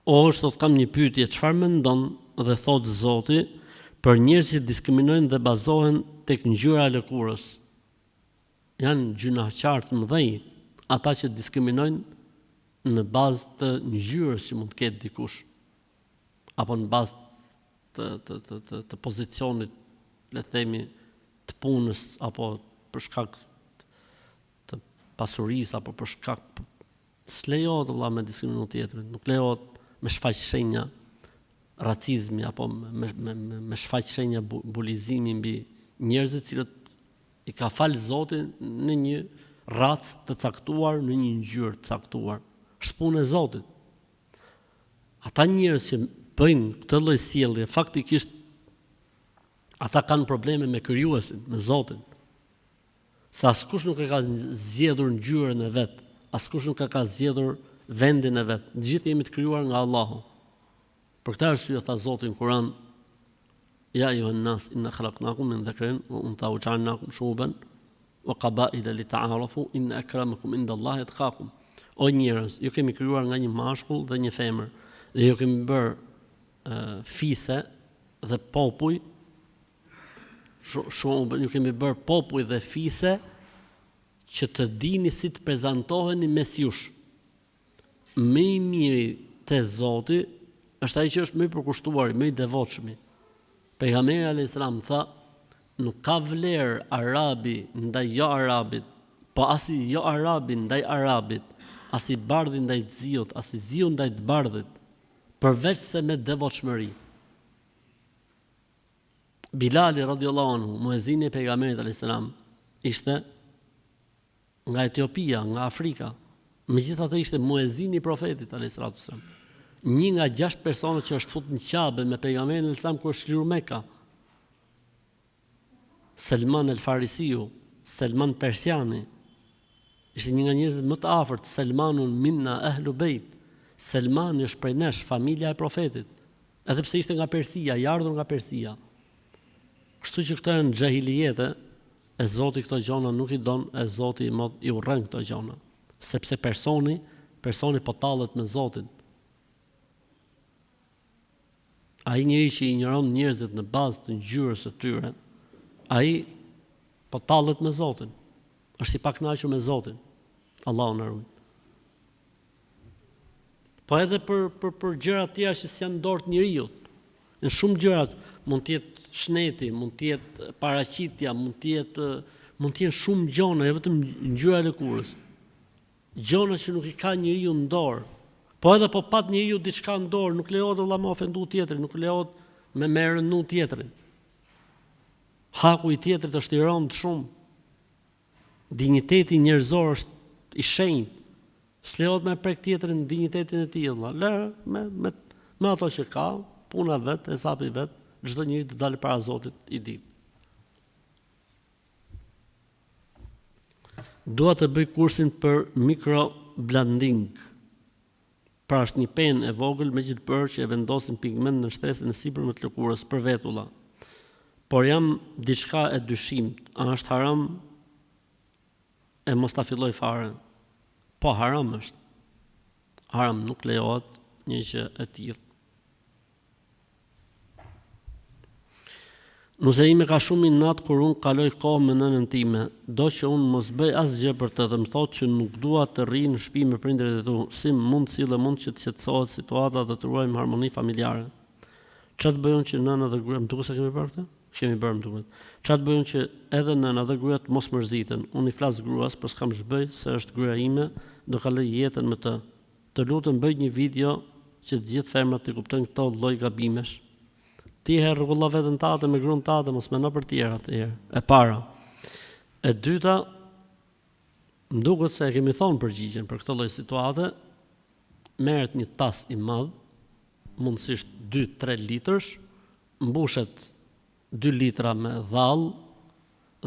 O hoxhë thotë kam një pyetje, çfarë mendon dhe thotë Zoti për njerëzit që diskriminojnë dhe bazohen tek ngjyra e lëkurës? Janë gjynahqarë të mëdhenj ata që diskriminojnë në bazë të ngjyrës që mund të ketë dikush apo në bazë të të të të, të pozicionit, le të themi, të punës apo për shkak të pasurisë apo për shkak s'lejohet vëlla me diskriminu tjetrin, nuk lejohet me shfaq shenja racizmi apo me me me, me shfaq shenja bulizimi mbi njerëzit të cilët i ka fal Zoti në një racë të caktuar, në një ngjyrë të caktuar. Është punë e Zotit. Ata njerëz që bëjnë këtë lloj sjellje, faktikisht ata kanë probleme me krijuesin, me Zotin. Se askush nuk e ka zgjedhur ngjyrën e vet, askush nuk e ka zgjedhur vendin e vet. Të gjithë jemi të krijuar nga Allahu. Për këtë arsye tha Zoti në Kur'an, Ja ejuhen nas inna khalaqnakum min dhakarin wa untha wa ja'alnakum shu'uban wa qabaila li ta'arafu inna akramakum inda Allahi atqakum. O njerëz, ju kemi krijuar nga një mashkull dhe një femër dhe ju kemi bërë fise dhe popuj shu'uban, ju kemi bërë popuj dhe fise që të dini si të prezantoheni mes jush. Më i miri te Zoti është ai që është më i përkushtuari, më i devotshmi. Pejgamberi alayhis salam tha, nuk ka vlerë arabi ndaj jo arabit, po as i jo arabi ndaj arabit, as i bardhi ndaj të ziut, as i ziu ndaj të bardhit, përveç se me devotshmëri. Bilali radiallahu anhu, muezini i pejgamberit alayhis salam, ishte nga Etiopia, nga Afrika. Megjithatë ishte muezini i profetit alayhis salatu wasalam. Një nga gjashtë personat që është fut në Qabe me pejgamberin alayhis salam kur është çliru Mekka. Selman el Farisiu, Selman Persiani, ishte një nga njerëzit më të afërt, Selmanun minna ehlu bejt. Selmani është prej nesh, familja e profetit. Edhe pse ishte nga Persia, i ardhur nga Persia. Kështu që këto janë xhahilijete, e Zoti këto gjona nuk i don, e Zoti i madh i urren këto gjona. Sepse personi, personi po tallet me Zotin. Ai njeri që i injoron njerëzit në bazë të ngjyrës së tyre, ai po tallet me Zotin. Është i pakënaqur me Zotin. Allahu na ruajt. Po edhe për për për gjëra të tjera që s'janë në dorë të njeriut. Në shumë gjëra mund të jetë shneti, mund të jetë paraqitja, mund të jetë mund të jenë shumë gjona, jo vetëm ngjyra e lëkurës. Gjona që nuk i ka njeriu në dorë. Po edhe po pat njeriu diçka në dorë, nuk lejohet vëlla me ofendu tjetrin, nuk lejohet me me rëndu tjetrin. Haku i tjetrit është i rëndë shumë. Dinjiteti njerëzor është i shenjtë. S'lejohet me prek tjetrin në dinjitetin e tij vëlla. Lëre me me me ato që ka, puna vet, hesapi vet, çdo njeri do dalë para Zotit i ditë. Dua të bëj kursin për microblading. Pra është një penë e vogël me gjilpërë që e vendosin pigment në shtresën e sipërme të lëkurës për vetulla. Por jam diçka e dyshimtë, a është haram e mos ta filloj fare? Po haram është. Haram nuk lejohet. një gjë e tillë. Nusja ime ka shumë inat kur unë kaloj kohë me nënën time, do që unë mos bëj asgjë për të dhe më thotë që nuk dua të rri në shtëpi me prindërit e tu, si mund sillem unë që të qetësohet situata dhe të ruajmë harmoni familjare. Ça të bëj unë që nëna dhe gruaja, më duket se kemi bërë këtë? Kemi bërë më duket. Ça të bëj unë që edhe nëna dhe gruaja të mos mërziten. Unë i flas gruas, por s'kam ç'bëj se është gruaja ime, do kaloj jetën me të. Të lutem bëj një video që të gjithë femrat t'i kuptojnë këto lloj gabimesh. Ti herë rregullo veten tate me gruan tate, mos mendo për tjerat herë. E para. E dyta, më duket se e kemi thonë përgjigjen për këtë lloj situate, merret një tas i madh, mundësisht 2-3 litërsh, mbushet 2 litra me dhallë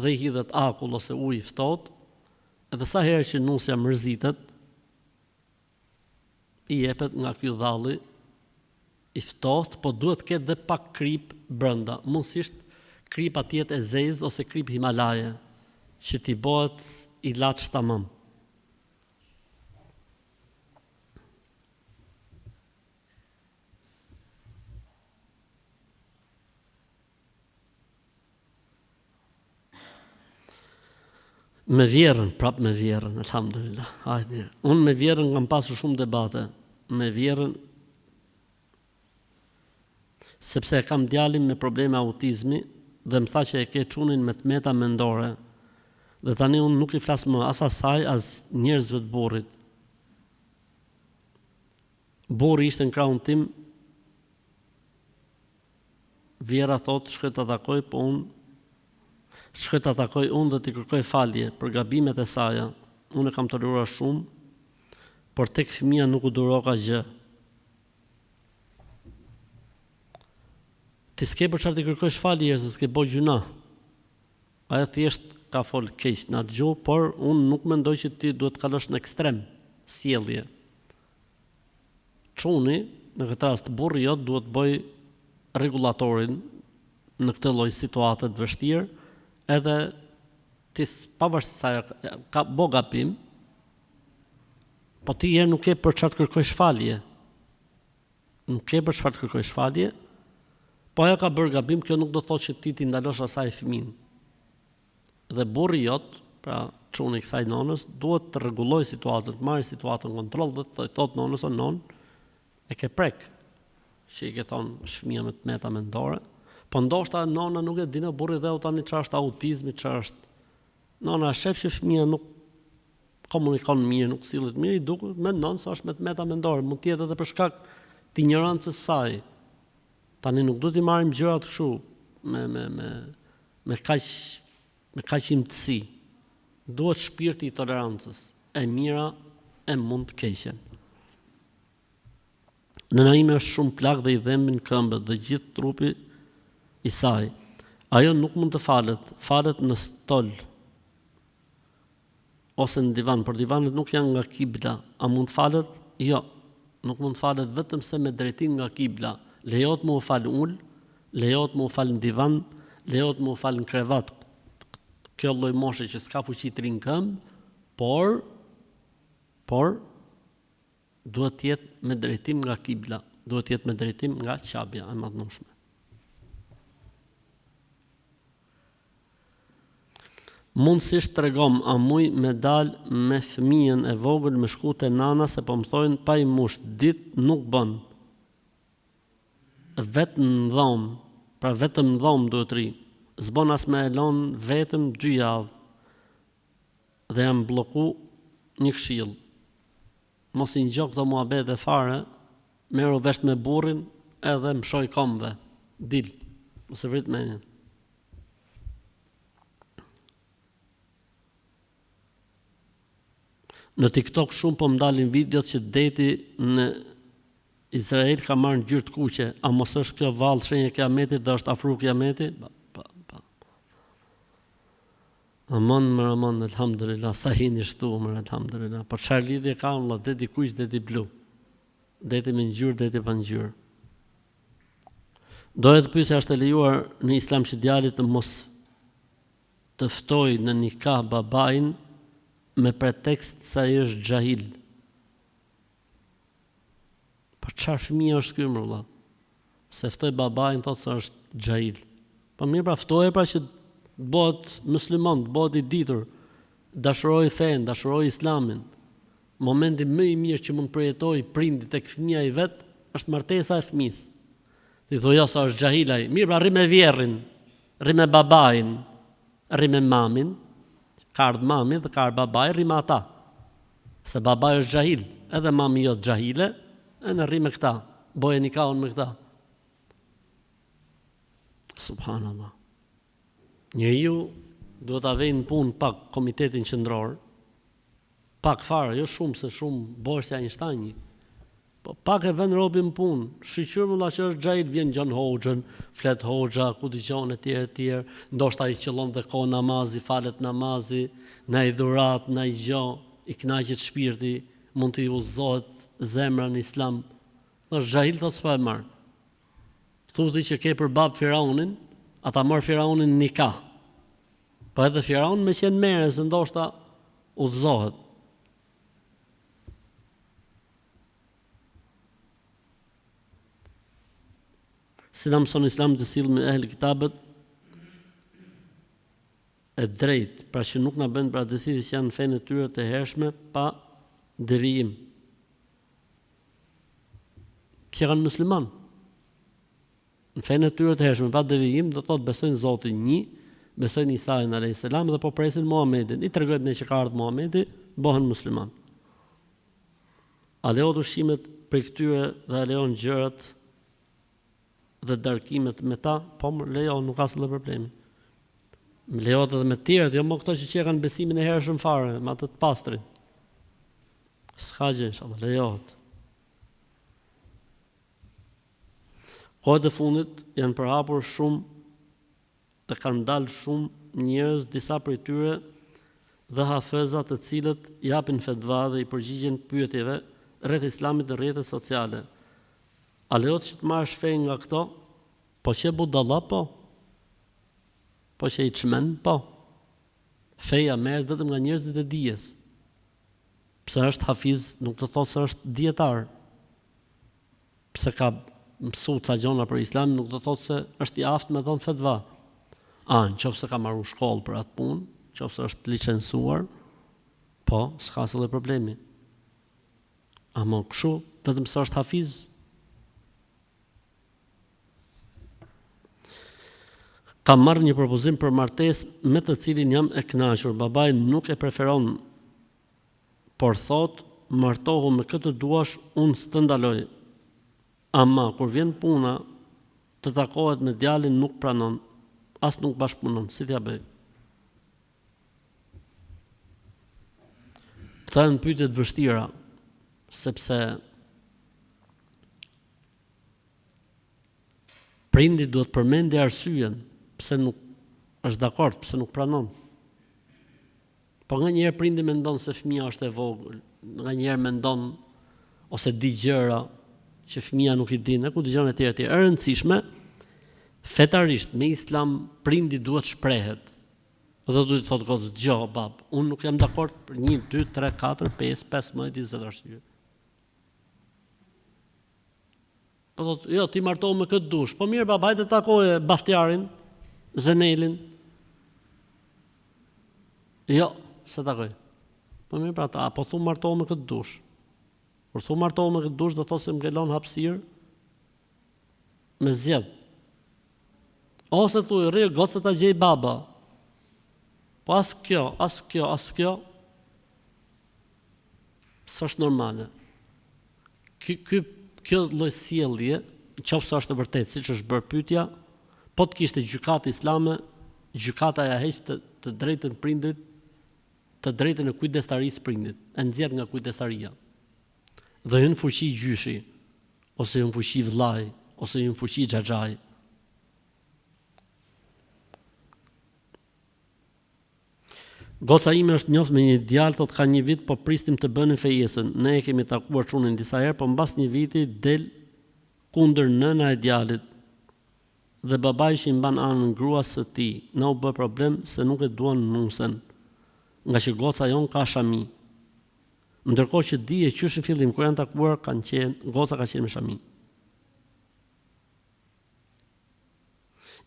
dhe i hidhet akull ose ujë i ftohtë, edhe sa herë që nusja mërzitet, i jepet nga ky dhalli i ftohtë, po duhet të ketë dhe pak kripë brenda, mundësisht kripa të jetë e zezë ose kripë himalaje, që t'i bëhet ilaç tamam. Me vjerrën, prap me vjerrën, elhamdulillah. Hajde. Unë me vjerrën kam pasur shumë debate. Me vjerrën sepse e kam djalin me probleme autizmi dhe më tha që e ke çunin me të meta mendore. Dhe tani unë nuk i flas më as asaj, as njerëzve të burrit. Burri ishte në krahun tim Vjerra thotë shkoj ta takoj po unë shkoj ta takoj unë dhe t'i kërkoj falje për gabimet e saja unë e kam toleruar shumë por tek fëmija nuk u duroka gjë ti s'ke për çfarë t'i kërkosh falje se s'ke bo gjynah ajo thjesht ka fol keq në atë gjuhë por unë nuk mendoj që ti duhet të kalosh në ekstrem sjellje Çuni, në këtë rast burri jot duhet të bëjë rregullatorin në këtë lloj situate të vështirë, edhe ti pavarësisht se ajo ka bo gabim, po ti herë nuk ke për çfarë të kërkosh falje. Nuk ke për çfarë të kërkosh falje. Po ajo ka bërë gabim, kjo nuk do të thotë që ti t'i ndalosh asaj fëmijën. Dhe burri jot, pra çuni i kësaj nonës, duhet të rregullojë situatën, të marrë situatën në kontroll dhe të thotë nonës o nonë, e ke prek që i ke thonë është fëmija me të meta mendore, po ndoshta nona nuk e din o burri dheu tani çfarë është autizmi, çfarë është. Nona e shef që fëmija nuk komunikon mirë, nuk sillet mirë, i duket mendon se është me të meta mendore, mund të jetë edhe për shkak të injorancës së saj. Tani nuk duhet t'i marrim gjërat kështu me me me Me kaq me kaq imtësi. Duhet shpirti i tolerancës. E mira e mund të keqen. Nëna ime është shumë plakë dhe i dhembin këmbët dhe gjithë trupi i saj. Ajo nuk mund të falet, falet në stol ose në divan, por divanet nuk janë nga kibla. A mund të falet? Jo. Nuk mund të falet vetëm se me drejtim nga kibla. Lejohet me u fal ul, lejohet me u fal në divan, lejohet me u fal në krevat. Kjo lloj moshe që s'ka fuqi të rri në këmbë, por por duhet të jetë me drejtim nga kibla, duhet të jetë me drejtim nga Qabja e madhnushme. Mundësisht tregom a muj me dal me fëmijën e vogël me shku te nana se po më thojnë pa i mush dit nuk bën vet n'dhom pra vetëm n'dhom duhet rri s'bon as me e lon vetëm dy javë dhe jam blloku një këshill mos i ngjo këto muhabete fare merru vesh me burrin edhe mshoj komve dil mos e vrit menjen. Në TikTok shumë po më dalin videot që deti në Izrael ka marrë ngjyrë të kuqe. A mos është kjo vallë shenjë e kiametit dhe është afru kiameti? Ba, ba, ba. Aman mër aman elhamdulillah sa jeni shtu mër elhamdulillah. Po çfarë lidhje ka vëlla deti kuq deti blu. Deti me ngjyrë deti pa ngjyrë. Doja të pyesja është e lejuar në Islam që djali të mos të ftojë në nikah babain me pretekst se ai është xhahil. Po çfarë fëmijë është ky mor vëlla? S'e ftoj babain thotë se është xhahil. Po mirë pra ftoje pra që të bëhet musliman, të bëhet i ditur, dashurojë fenë, dashurojë Islamin. Momenti më i mirë që mund të përjetojë prindi tek fëmija i vet është martesa e fëmijës. Ti thua jo se është xhahil ai. Mirë pra rri me vjerrin, rri me babain, rri me mamin, ka ardhë mami dhe ka ardhë babai, rri me ata. Se babai është xhahil, edhe mami jot xhahile, ene rri me këta, boje nikahun me këta. Subhanallah. Njeriu duhet ta vejë në punë pak komitetin qendror, pak fare, jo shumë se shumë bëhesh si Einsteini. Po pak e vën robi në punë, shyqyr vëlla që është xhahil vjen gjon hoxhën, flet hoxha, ku dëgjon etj etj, ndoshta i qëllon dhe kohë namazi, falet namazi, naj dhuratë, naj gjo, i kënaqet shpirti, mund t'i udhëzohet zemra në Islam. Është xhahil thotë s'po e marr. Thu ti që ke për babë Firaunin, a ta marr Firaunin në nikah. Po edhe Firaun me qenë merre se ndoshta udhëzohet. Si na mëson Islami të sillemi me ehli kitabët e drejtë, pra që nuk na bëjnë braktisi që janë në fenë e tyre të hershme pa devijim. Pse janë musliman? Në fenë e tyre të hershme pa devijim, do të thotë besojnë Zotin një, besojnë Isain alayhis salam dhe po presin Muhamedin. I tregojmë ne që ka ardhur Muhamedi, bëhen musliman. A lejohet ushqimet prej këtyre dhe a lejohen gjërat dhe darkimet me ta? Po, lejohen, nuk ka asnjë problemi. Më lejohet edhe me të tjerët, jo më këto që që kanë besimin e hershëm fare, me atë të pastrin. S'ka gjë, inshallah, lejohet. Kohët e fundit janë përhapur shumë dhe kanë dalë shumë njerëz disa prej tyre dhe hafëza të cilët japin fetva dhe i përgjigjen pyetjeve rreth Islamit në rrjetet sociale. A lejohet që të marrësh fe nga këto? Po qe budalla po. Po qe i çmend po. Feja merret vetëm nga njerëzit e dijes. Pse është hafiz nuk do të thotë se është dijetar. Pse ka mësu ca gjona për Islamin nuk do thotë se është i aftë me dhënë fetva. A, në qoftë se ka maru shkollë për atë punë, në qoftë se është licencuar, po, s'ka asnjë lloj problemi. Ama kështu, vetëm se është hafiz, Kam marrë një propozim për martesë me të cilin jam e kënaqur. Babai nuk e preferon Por thotë martohu me kë të duash unë s'të ndaloj. Ama kur vjen puna të takohet me djalin nuk pranon, as nuk bashkëpunon, si t'ia bëj? Këto janë pyetje të vështira, sepse prindi duhet të përmendi arsyen pse nuk është dakord, pse nuk pranon. Po nganjëherë prindi mendon se fëmija është e vogël, nganjëherë mendon ose di gjëra që fëmija nuk i din, e ku dëgjon etj etj. E rëndësishme fetarisht me Islam prindi duhet shprehet. Dhe duhet të thotë gocës, dëgjo bab, unë nuk jam dakord për 1 2 3 4 5 15 20 arsye. Po thotë, jo, ti martohu me kë të dush. Po mirë baba, hajde takoje Baftjarin, Zenelin. Jo, s'e takoj. Po mirë pra, a po thu martohu me kë të dush. Kur thu martohu me kë të dush, do thotë se më ke lënë hapësirë me zgjedh. Ose thuj, rri gocë ta gjej baba. Po as kjo, as kjo, as kjo, s'është normale. Ky ky kjo lloj sjellje, në qoftë se është e vërtetë siç është bërë pyetja, po të kishte gjykatë islame, gjykata ja heq të, të drejtën prindit, të drejtën e kujdestarisë prindit, e nxjerr nga kujdestaria. Dhe hyn fuqi gjyshi, ose hyn fuqi vëllai, ose hyn fuqi xhaxhai. Goca ime është njoft me një djalë thotë ka një vit po prisnim të bënim fejesën ne e kemi takuar çunin disa herë po mbas një viti del kundër nëna e djalit dhe babai që i mban anën gruas së tij na u bë problem se nuk e duan nusen nga që goca jonë ka shami. Ndërkohë që dihej qysh në fillim kur janë takuar kanë qenë, goca ka qenë me shami.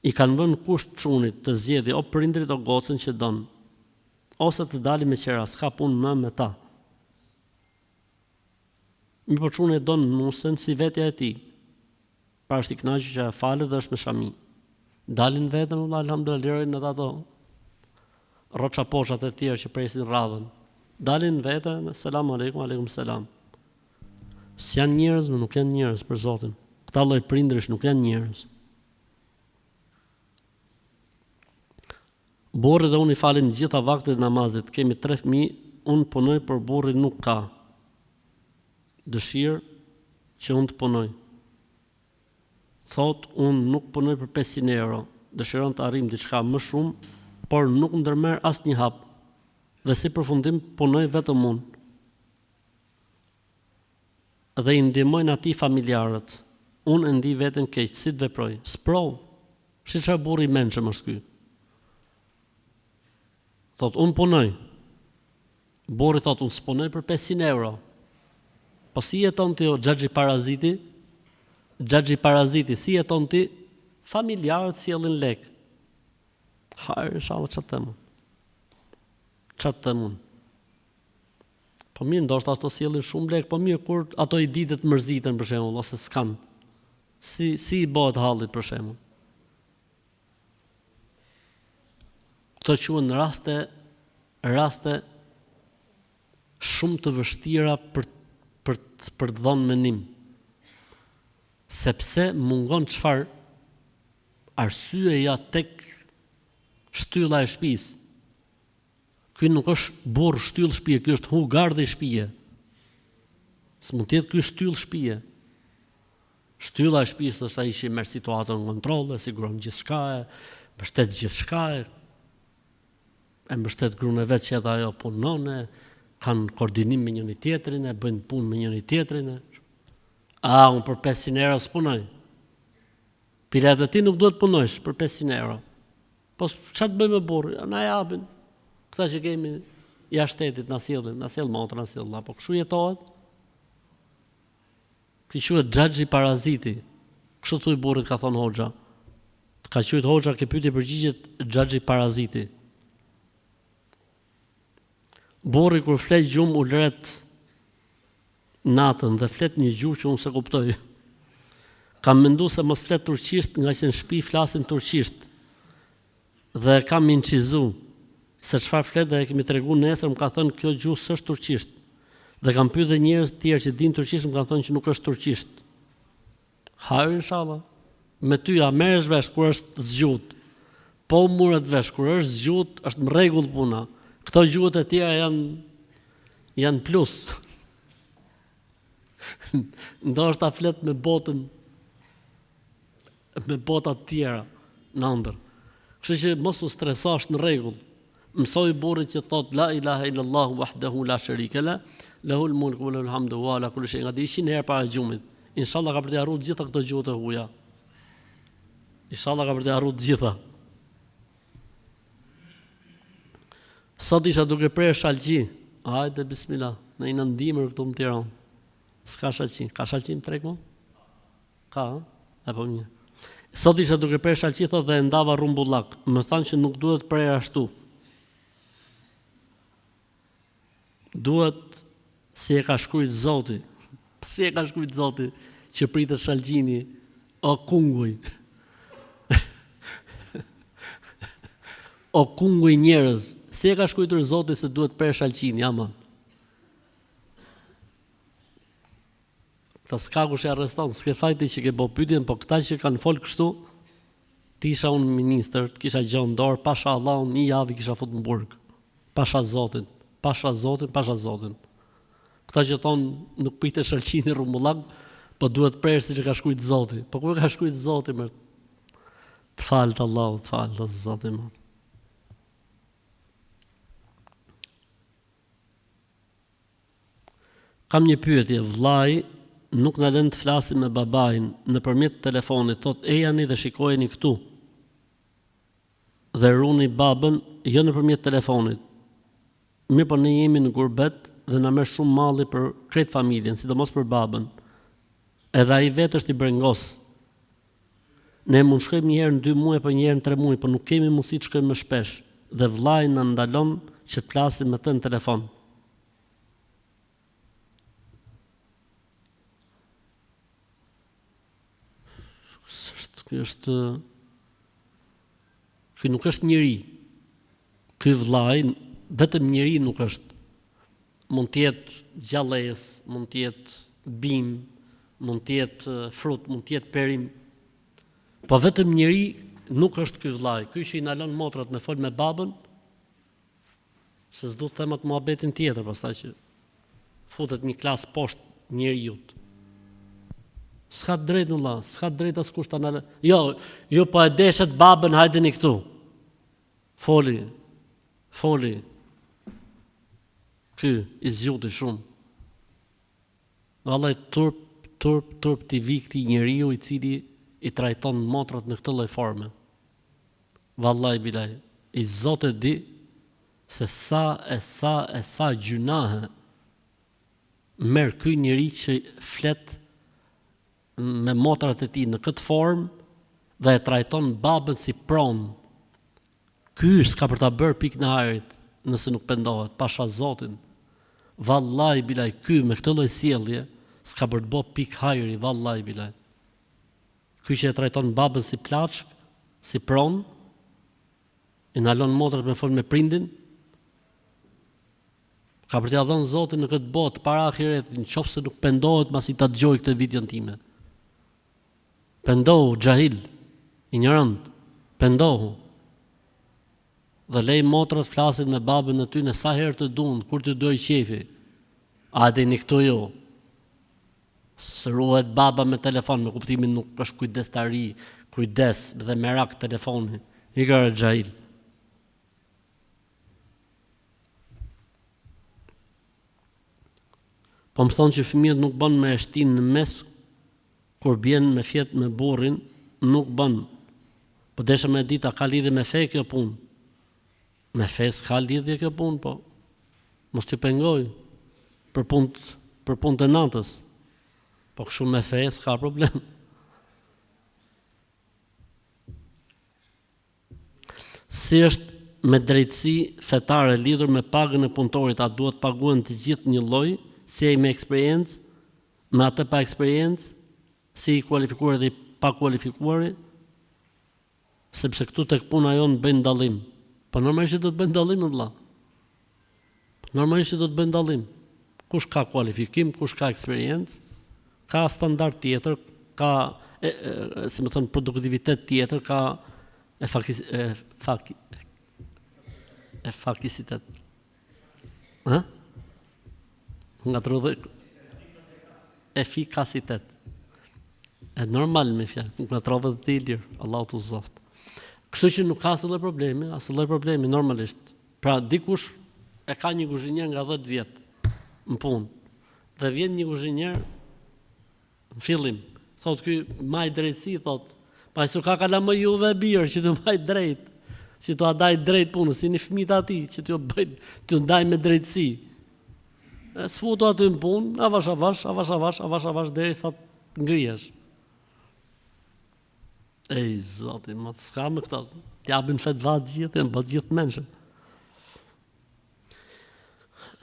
I kanë vënë kusht çunit të zgjedhi o prindërit o gocën që don. Ose të dali me qera, s'ka punë më me ta. Mirëpo çuni e don nusen si vetja e tij. Pra është i kënaqur që ajo falet dhe është me shami. Dalin vetëm vëlla elhamdulillah lirojnë edhe ato rroça poçat e tjerë që presin radhën. Dalin vete, selam aleikum, aleikum selam. S'janë njerëz, më nuk janë njerëz për Zotin. Këta lloj prindërish nuk janë njerëz. Burri dhe unë i falim gjitha vaktet e namazit, kemi tre fëmijë, unë punoj por burri nuk ka dëshirë që unë të punoj. Thotë unë nuk punoj për 500 euro, dëshiron të arrijmë diçka më shumë, por nuk ndërmerr asnjë hap. Dhe si përfundim punoj vetëm unë. Dhe i ndihmojnë atij familjarët. Unë e ndij veten keq, si të veproj? Sprovë! Shi çfarë burri i mençëm është ky. Thotë unë punoj. Burri thotë unë s'punoj për 500 euro. Po si jeton ti o xhaxhi paraziti? Xhaxhi paraziti, si jeton ti? Familjarët sjellin lek. Hajr inshallah ça të them unë. Ça të them unë. Po mirë, ndoshta ato sjellin shumë lek, po mirë kur ato i ditët mërziten për shembull ose s'kan. Si si i bëhet hallit për shembull. Këto quhen raste raste shumë të vështira për për për të dhënë mendim. Sepse mungon çfarë arsyeja tek shtylla e shtëpisë. Ky nuk është burrë shtyllë shpie, ky është hu gardhi shpie. S'mund të jetë ky shtyllë shpie. Shtylla e shtëpisë është ai që i merr situatën në kontroll, e siguron gjithçka, e mbështet gjithçka, e, e mbështet gruan e vet që edhe ajo punon, e kanë koordinim me njëri tjetrin, e bëjnë punë me njëri tjetrin. E. A, unë për 500 euro s'punoj. Bile edhe ti nuk duhet punojsh për 500 euro. Po ça të bëjmë burrë, na japin. Këta që kemi jashtë shtetit na sjellin, na sjell motra, na sjell vëlla, po kështu jetohet. Ky quhet xhaxhi paraziti. Kështu thuj burrit ka thonë hoxha. Të ka quajt hoxha ke pyetje përgjigjet xhaxhi paraziti. Burri kur fle gjumë ulëret natën dhe flet një gjuhë që unë s'e kuptoj. Kam mendu se mos flet turqisht ngaqë në shpi flasin turqisht dhe e kam inçizu se çfarë flet dhe e kemi tregu nesër më ka thënë kjo gjuhë s'është turqisht dhe kam pyet dhe njerëz të tjerë që dinë turqisht më kanë thënë që nuk është turqisht. Hajr inshallah. Me ty a merresh vesh kur është zgjut. Po u murët vesh kur është zgjut, është në rregull puna. Këto gjuhët e tjera janë janë plus. Ndoshta flet me botën me bota të tjera në ëndër. Kështu që mos u streso, është në rregull. Mësoi burrit që thot la ilaha illallah wahdahu la sharika la, lahul mulku wa lahul hamdu wa ala kulli shay'in qadir 100 herë para gjumit. Inshallah ka për t'i harru të gjitha këto gjuhët e huaja. Inshallah ka për t'i harru të gjitha. Sot isha duke prerë shalqi. Hajde bismillah. Ne jena në dimër këtu në Tiranë. S'ka shalqi. Ka shalqi në treg më? Ka, ë? E po mirë. Sot isha duke prerë shalqi thotë dhe e ndava rrumbullak. Më thanë që nuk duhet prerë ashtu. Duhet si e ka shkrujt Zoti. Si e ka shkrujt Zoti që pritet shalqini o kunguj. o kunguj njerëz, si e ka shkrujtur Zoti se duhet prerë shalqini, aman. Këta s'ka kush i arreston, s'ke faj ti që ke bo pyetjen, po këta që kanë fol kështu, të isha unë ministër, të kisha gjë në dorë, pasha Allahun, një javë i kisha fut në burg. Pasha Zotin, pasha Zotin, pasha Zotin. Këta që thonë nuk pritet shalqini rrumbullak, po duhet prerë siç e ka shkrujt Zoti. Po ku e ka shkrujt Zoti më? Të faltë Allahu, të faltë Zoti më. Kam një pyetje, vëllai nuk na lën të flasim me babain nëpërmjet telefonit, thotë ejani dhe shikojeni këtu dhe runi babën jo nëpërmjet telefonit. Mirëpo ne jemi në gurbet. dhe na merr shumë malli për krejt familjen, sidomos për babën. Edhe ai vetë është i brengos. Ne mund shkojmë një herë në dy muaj apo një herë në tre muaj, po nuk kemi mundësi të shkojmë më shpesh dhe vëllai na ndalon që të flasim me të në telefon. S'është, ky është ky nuk është njeri. Ky vëllai vetëm njeri nuk është. Mund të jetë gjallesë, mund të jetë bimë, mund të jetë frut, mund të jetë perim. Po vetëm njeri nuk është ky vëllai, ky që i ndalon motrat me fol me babën, Se s'du të them atë muhabetin tjetër pastaj që futet një klasë poshtë njeriut. S'ka të drejtë vëlla, s'ka të drejtë askush ta ndalë. Jo, ju po e deshët babën, hajdeni këtu. Foli. Foli. Ky i zgjuti shumë. Vallai turp, turp, turp t'i vijë këtij njeriu i cili i trajton motrat në këtë lloj forme. Vallai bilai, i Zot e di se sa e sa e sa gjynahe merr ky njeri që flet me motrat e tij në këtë formë dhe e trajton babën si pronë. Ky s'ka për ta bërë pikën e hajrit nëse nuk pendohet, pasha Zotin. Vallai bilai ky me këtë lloj sjellje s'ka për të bo pikë hajri, vallai bilai. Ky që e trajton babën si plaçkë, si pronë, i ndalon motrat me fol me prindin, ka për t'ia dhënë Zotin në këtë botë para ahiretit, në qoftë se nuk pendohet masi ta dëgjojë këtë videon time. Pendohu, xhahil, injorant, pendohu. Dhe lej motrat flasin me babën e tyne sa herë të duan, kur të dojë qejfi. A e dini këtu ju? S'ruhet baba me telefon, me kuptimin nuk është kujdestari, kujdes dhe merak telefoni. Ik ore xhahil. Po më thonë që fëmijët nuk bën me e shti në mes kur bjen me fjet me burrin, nuk bën. Po desha me ditë a ka lidhje me fe kjo punë. Me fe s'ka lidhje kjo punë, po mos t'ju pengoj për punë për punët e natës. Po kështu me fe s'ka problem. Si është me drejtësi fetare lidhur me pagën e punëtorit, a duhet paguhen të gjithë njëlloj, si ai me eksperiencë, me atë pa eksperiencë, si i kualifikuari dhe i pakualifikuari? Sepse këtu tek puna jonë bëjnë dallim. Po normalisht që do të bëjnë dallim o vëlla. Normalisht që do të bëjnë dallim. Kush ka kualifikim, kush ka eksperiencë, ka standard tjetër, ka e, e, si me thënë produktivitet tjetër, ka e fakis, e fak, e fakisitet. Ë? Nga trudhe efikasitet. E normal me fjalë, nuk na trove dhe ti Ilir, Allahu të udhëzoftë. Kështu që nuk ka asnjë lloj problemi, asnjë lloj problemi normalisht. Pra dikush e ka një kuzhinier nga 10 vjet në punë dhe vjen një kuzhinier Në fillim, thotë ky, maj drejtësi, thotë, pa s'u ka kalamoj juve bir, që t'ju maj drejt, që t'ua daj drejt punës, si një fëmijë të atij, që t'ju bëj, t'ju ndaj me drejtësi. E s'futu aty në punë, avash, avash, avash, avash, avash, avash, derisa të ngrihesh. Ej, zoti, më s'ka me këta, t'japin fetva të gjithë, janë bë të gjithë mençëm.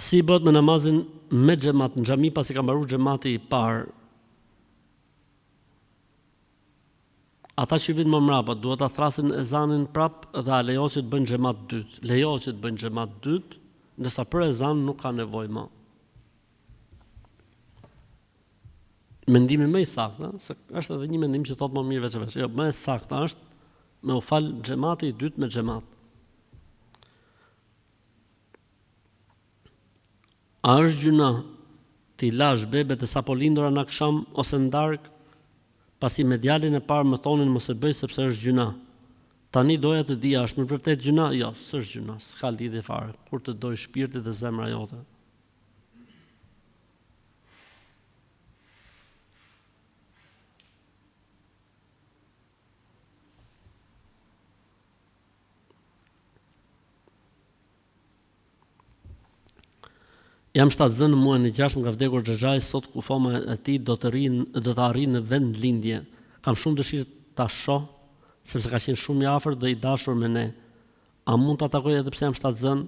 Si bëhet me namazin me xhemat në xhami pasi ka mbaruar xhemati i parë? Ata që vijnë më mbrapa duhet ta thrasin ezanin prap dhe a lejohet që të bëjnë xhemat të dytë? Lejohet që të bëjnë xhemat të dytë, ndërsa për ezan nuk ka nevojë më. Mendimi më i saktë, se është edhe një mendim që thotë më mirë veç e veç. Jo, më e saktë është me u fal xhemati i dytë me xhemat. A është gjynah t'i lash bebet e sapolindura në aksham ose në darkë? Pasi me djalin e parë më thonin mos e bëj sepse është gjynah. Tani doja të dija a është me vërtetë gjynah? Jo, s'është gjynah, s'ka lidhje fare, kur të dojë shpirti dhe zemra jote. Jam shtatzënë në muajin e gjashtë më ka vdekur xhaxhai sot kufoma e tij do të rrijë do të arrijë në vendlindje. Kam shumë dëshirë ta shoh sepse ka qenë shumë i afërt dhe i dashur me ne. A mund ta takoj edhe pse jam shtatzënë?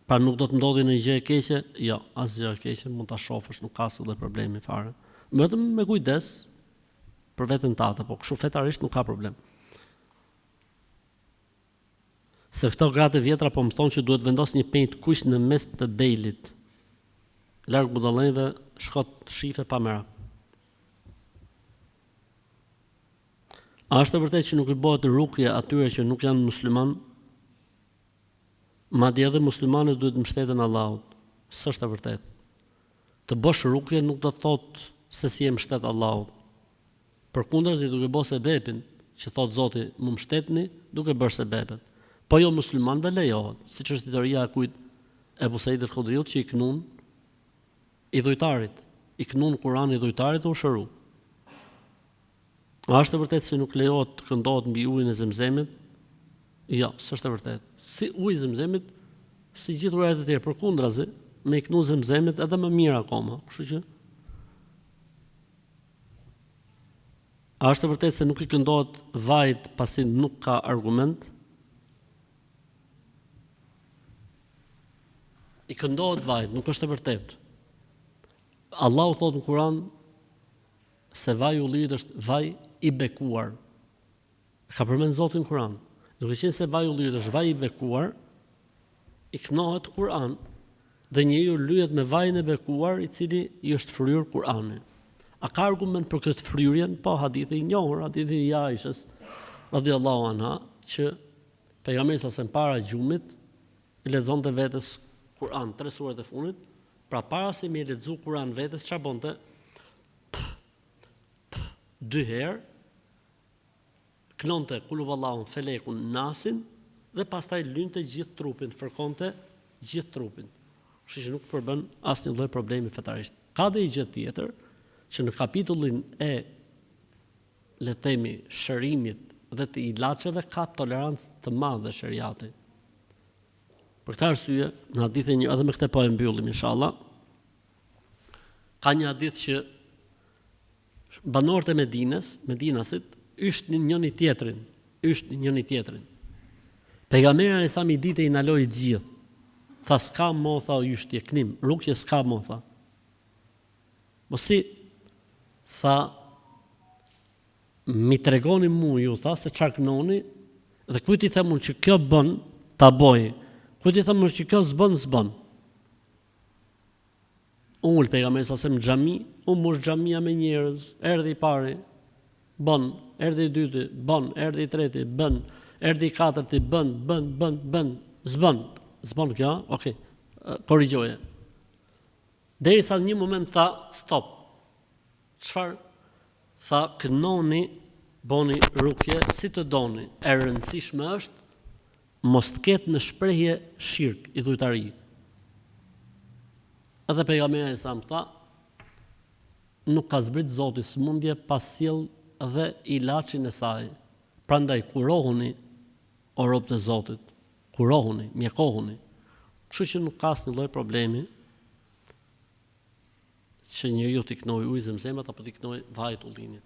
Pra nuk do të ndodhi ndonjë gjë e keqe? Jo, asgjë e keqe, mund ta shofësh, nuk ka asnjë lloj problemi fare. Vetëm me kujdes për veten tate, po kështu fetarisht nuk ka problem. Se këto gratë e vjetra po më thonë që duhet vendos një penj të kuq në mes të belit. Larg budallenjve, shko të shife pa merak. A është e vërtetë që nuk i bëhet rukje atyre që nuk janë musliman? Madje edhe muslimanët duhet të mbështeten Allahut. S'është e vërtetë. Të bësh rukje nuk do të thotë se s'i je mbështet Allahut. Përkundrazi duke bo sebepin, që thotë Zoti, m'u mbështetni duke bërë sebepet. Po jo muslimanëve lejohet, siç është historia e kujt Ebu Said el-Khudriut që i knun idhujtarit, i knun Kur'an idhujtarit dhe u shëru. A është e vërtetë se nuk lejohet të këndohet mbi ujin e Zemzemit? Jo, s'është e vërtetë. Si uji i Zemzemit, si gjithë ujërat e tjerë, përkundrazi, me i knu Zemzemit edhe më mirë akoma, kështu që A është e vërtetë se nuk i këndohet vajit pasi nuk ka argument? I këndohet vajit, nuk është e vërtetë. Allahu thotë në Kur'an se vaji i ullirit është vaj i bekuar. E ka përmend Zoti në Kur'an. Duke qenë se vaji i ullirit është vaj i bekuar, i kënohet Kur'an dhe njeriu lyhet me vajin e bekuar i cili i është fryrë Kur'ani. A ka argument për këtë fryrjen? Po, hadithi i njohur, hadithi i Aishës radhiyallahu anha, që pejgamberi sa para gjumit i lexonte vetes Kur'an, tre suret e fundit, pra para se me i lexu Kur'an vetes, çfarë bonte? Dy herë knonte Kulhuvallahun, Felekun, Nasin dhe pastaj lynte gjithë trupin, fërkonte gjithë trupin. Kështu që nuk përbën asnjë lloj problemi fetarisht. Ka dhe një gjë tjetër që në kapitullin e le të themi shërimit dhe të ilaçeve ka tolerancë të madhe sheriati. Për këtë arsye, në hadithin një edhe me këtë po e mbyllim inshallah. Ka një hadith që Banorët e Medines, Medinasit, yshtnin njëri tjetrin, yshtnin njëri tjetrin. Pejgamberi alejhi selam një ditë i ndaloi të gjithë. Tha s'ka mo tha yshtje, knim, rukje s'ka mo tha. Po si tha m'i tregoni mu ju tha se çfarë knoni dhe kujt i them unë që kjo bën ta boj, kujt i them unë që kjo s'bën s'bën. U ul pejgamberi sa selam në xhami, u mbush xhamia me njerëz, erdhi i pari, bën, erdhi i dyti, bën, erdhi i treti, bën, erdhi i katërti, bën, bën, bën, bën, s'bën, s'bën kjo, ok, korrigjoje. Derisa në një moment tha stop. Çfarë? Tha kënoni, boni rukje si të doni. E rëndësishme është Mos të ketë në shprehje shirk, idhujtari. Edhe pejgamberi alejhi selam tha, nuk ka zbrit Zoti sëmundje pa sjellë dhe ilaçin e saj. Prandaj kurohuni o robët e Zotit, kurohuni, mjekohuni. Kështu që nuk ka asnjë lloj problemi që njeriu t'i knojë ujë zemzemit apo t'i knojë vajit ullinit.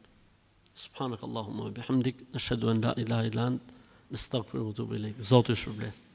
Subhanakallahumma wa bihamdik, nashhadu an la ilaha illa ant, nastaghfiruka wa natubu ilaik. Zoti ju shpërbleftë.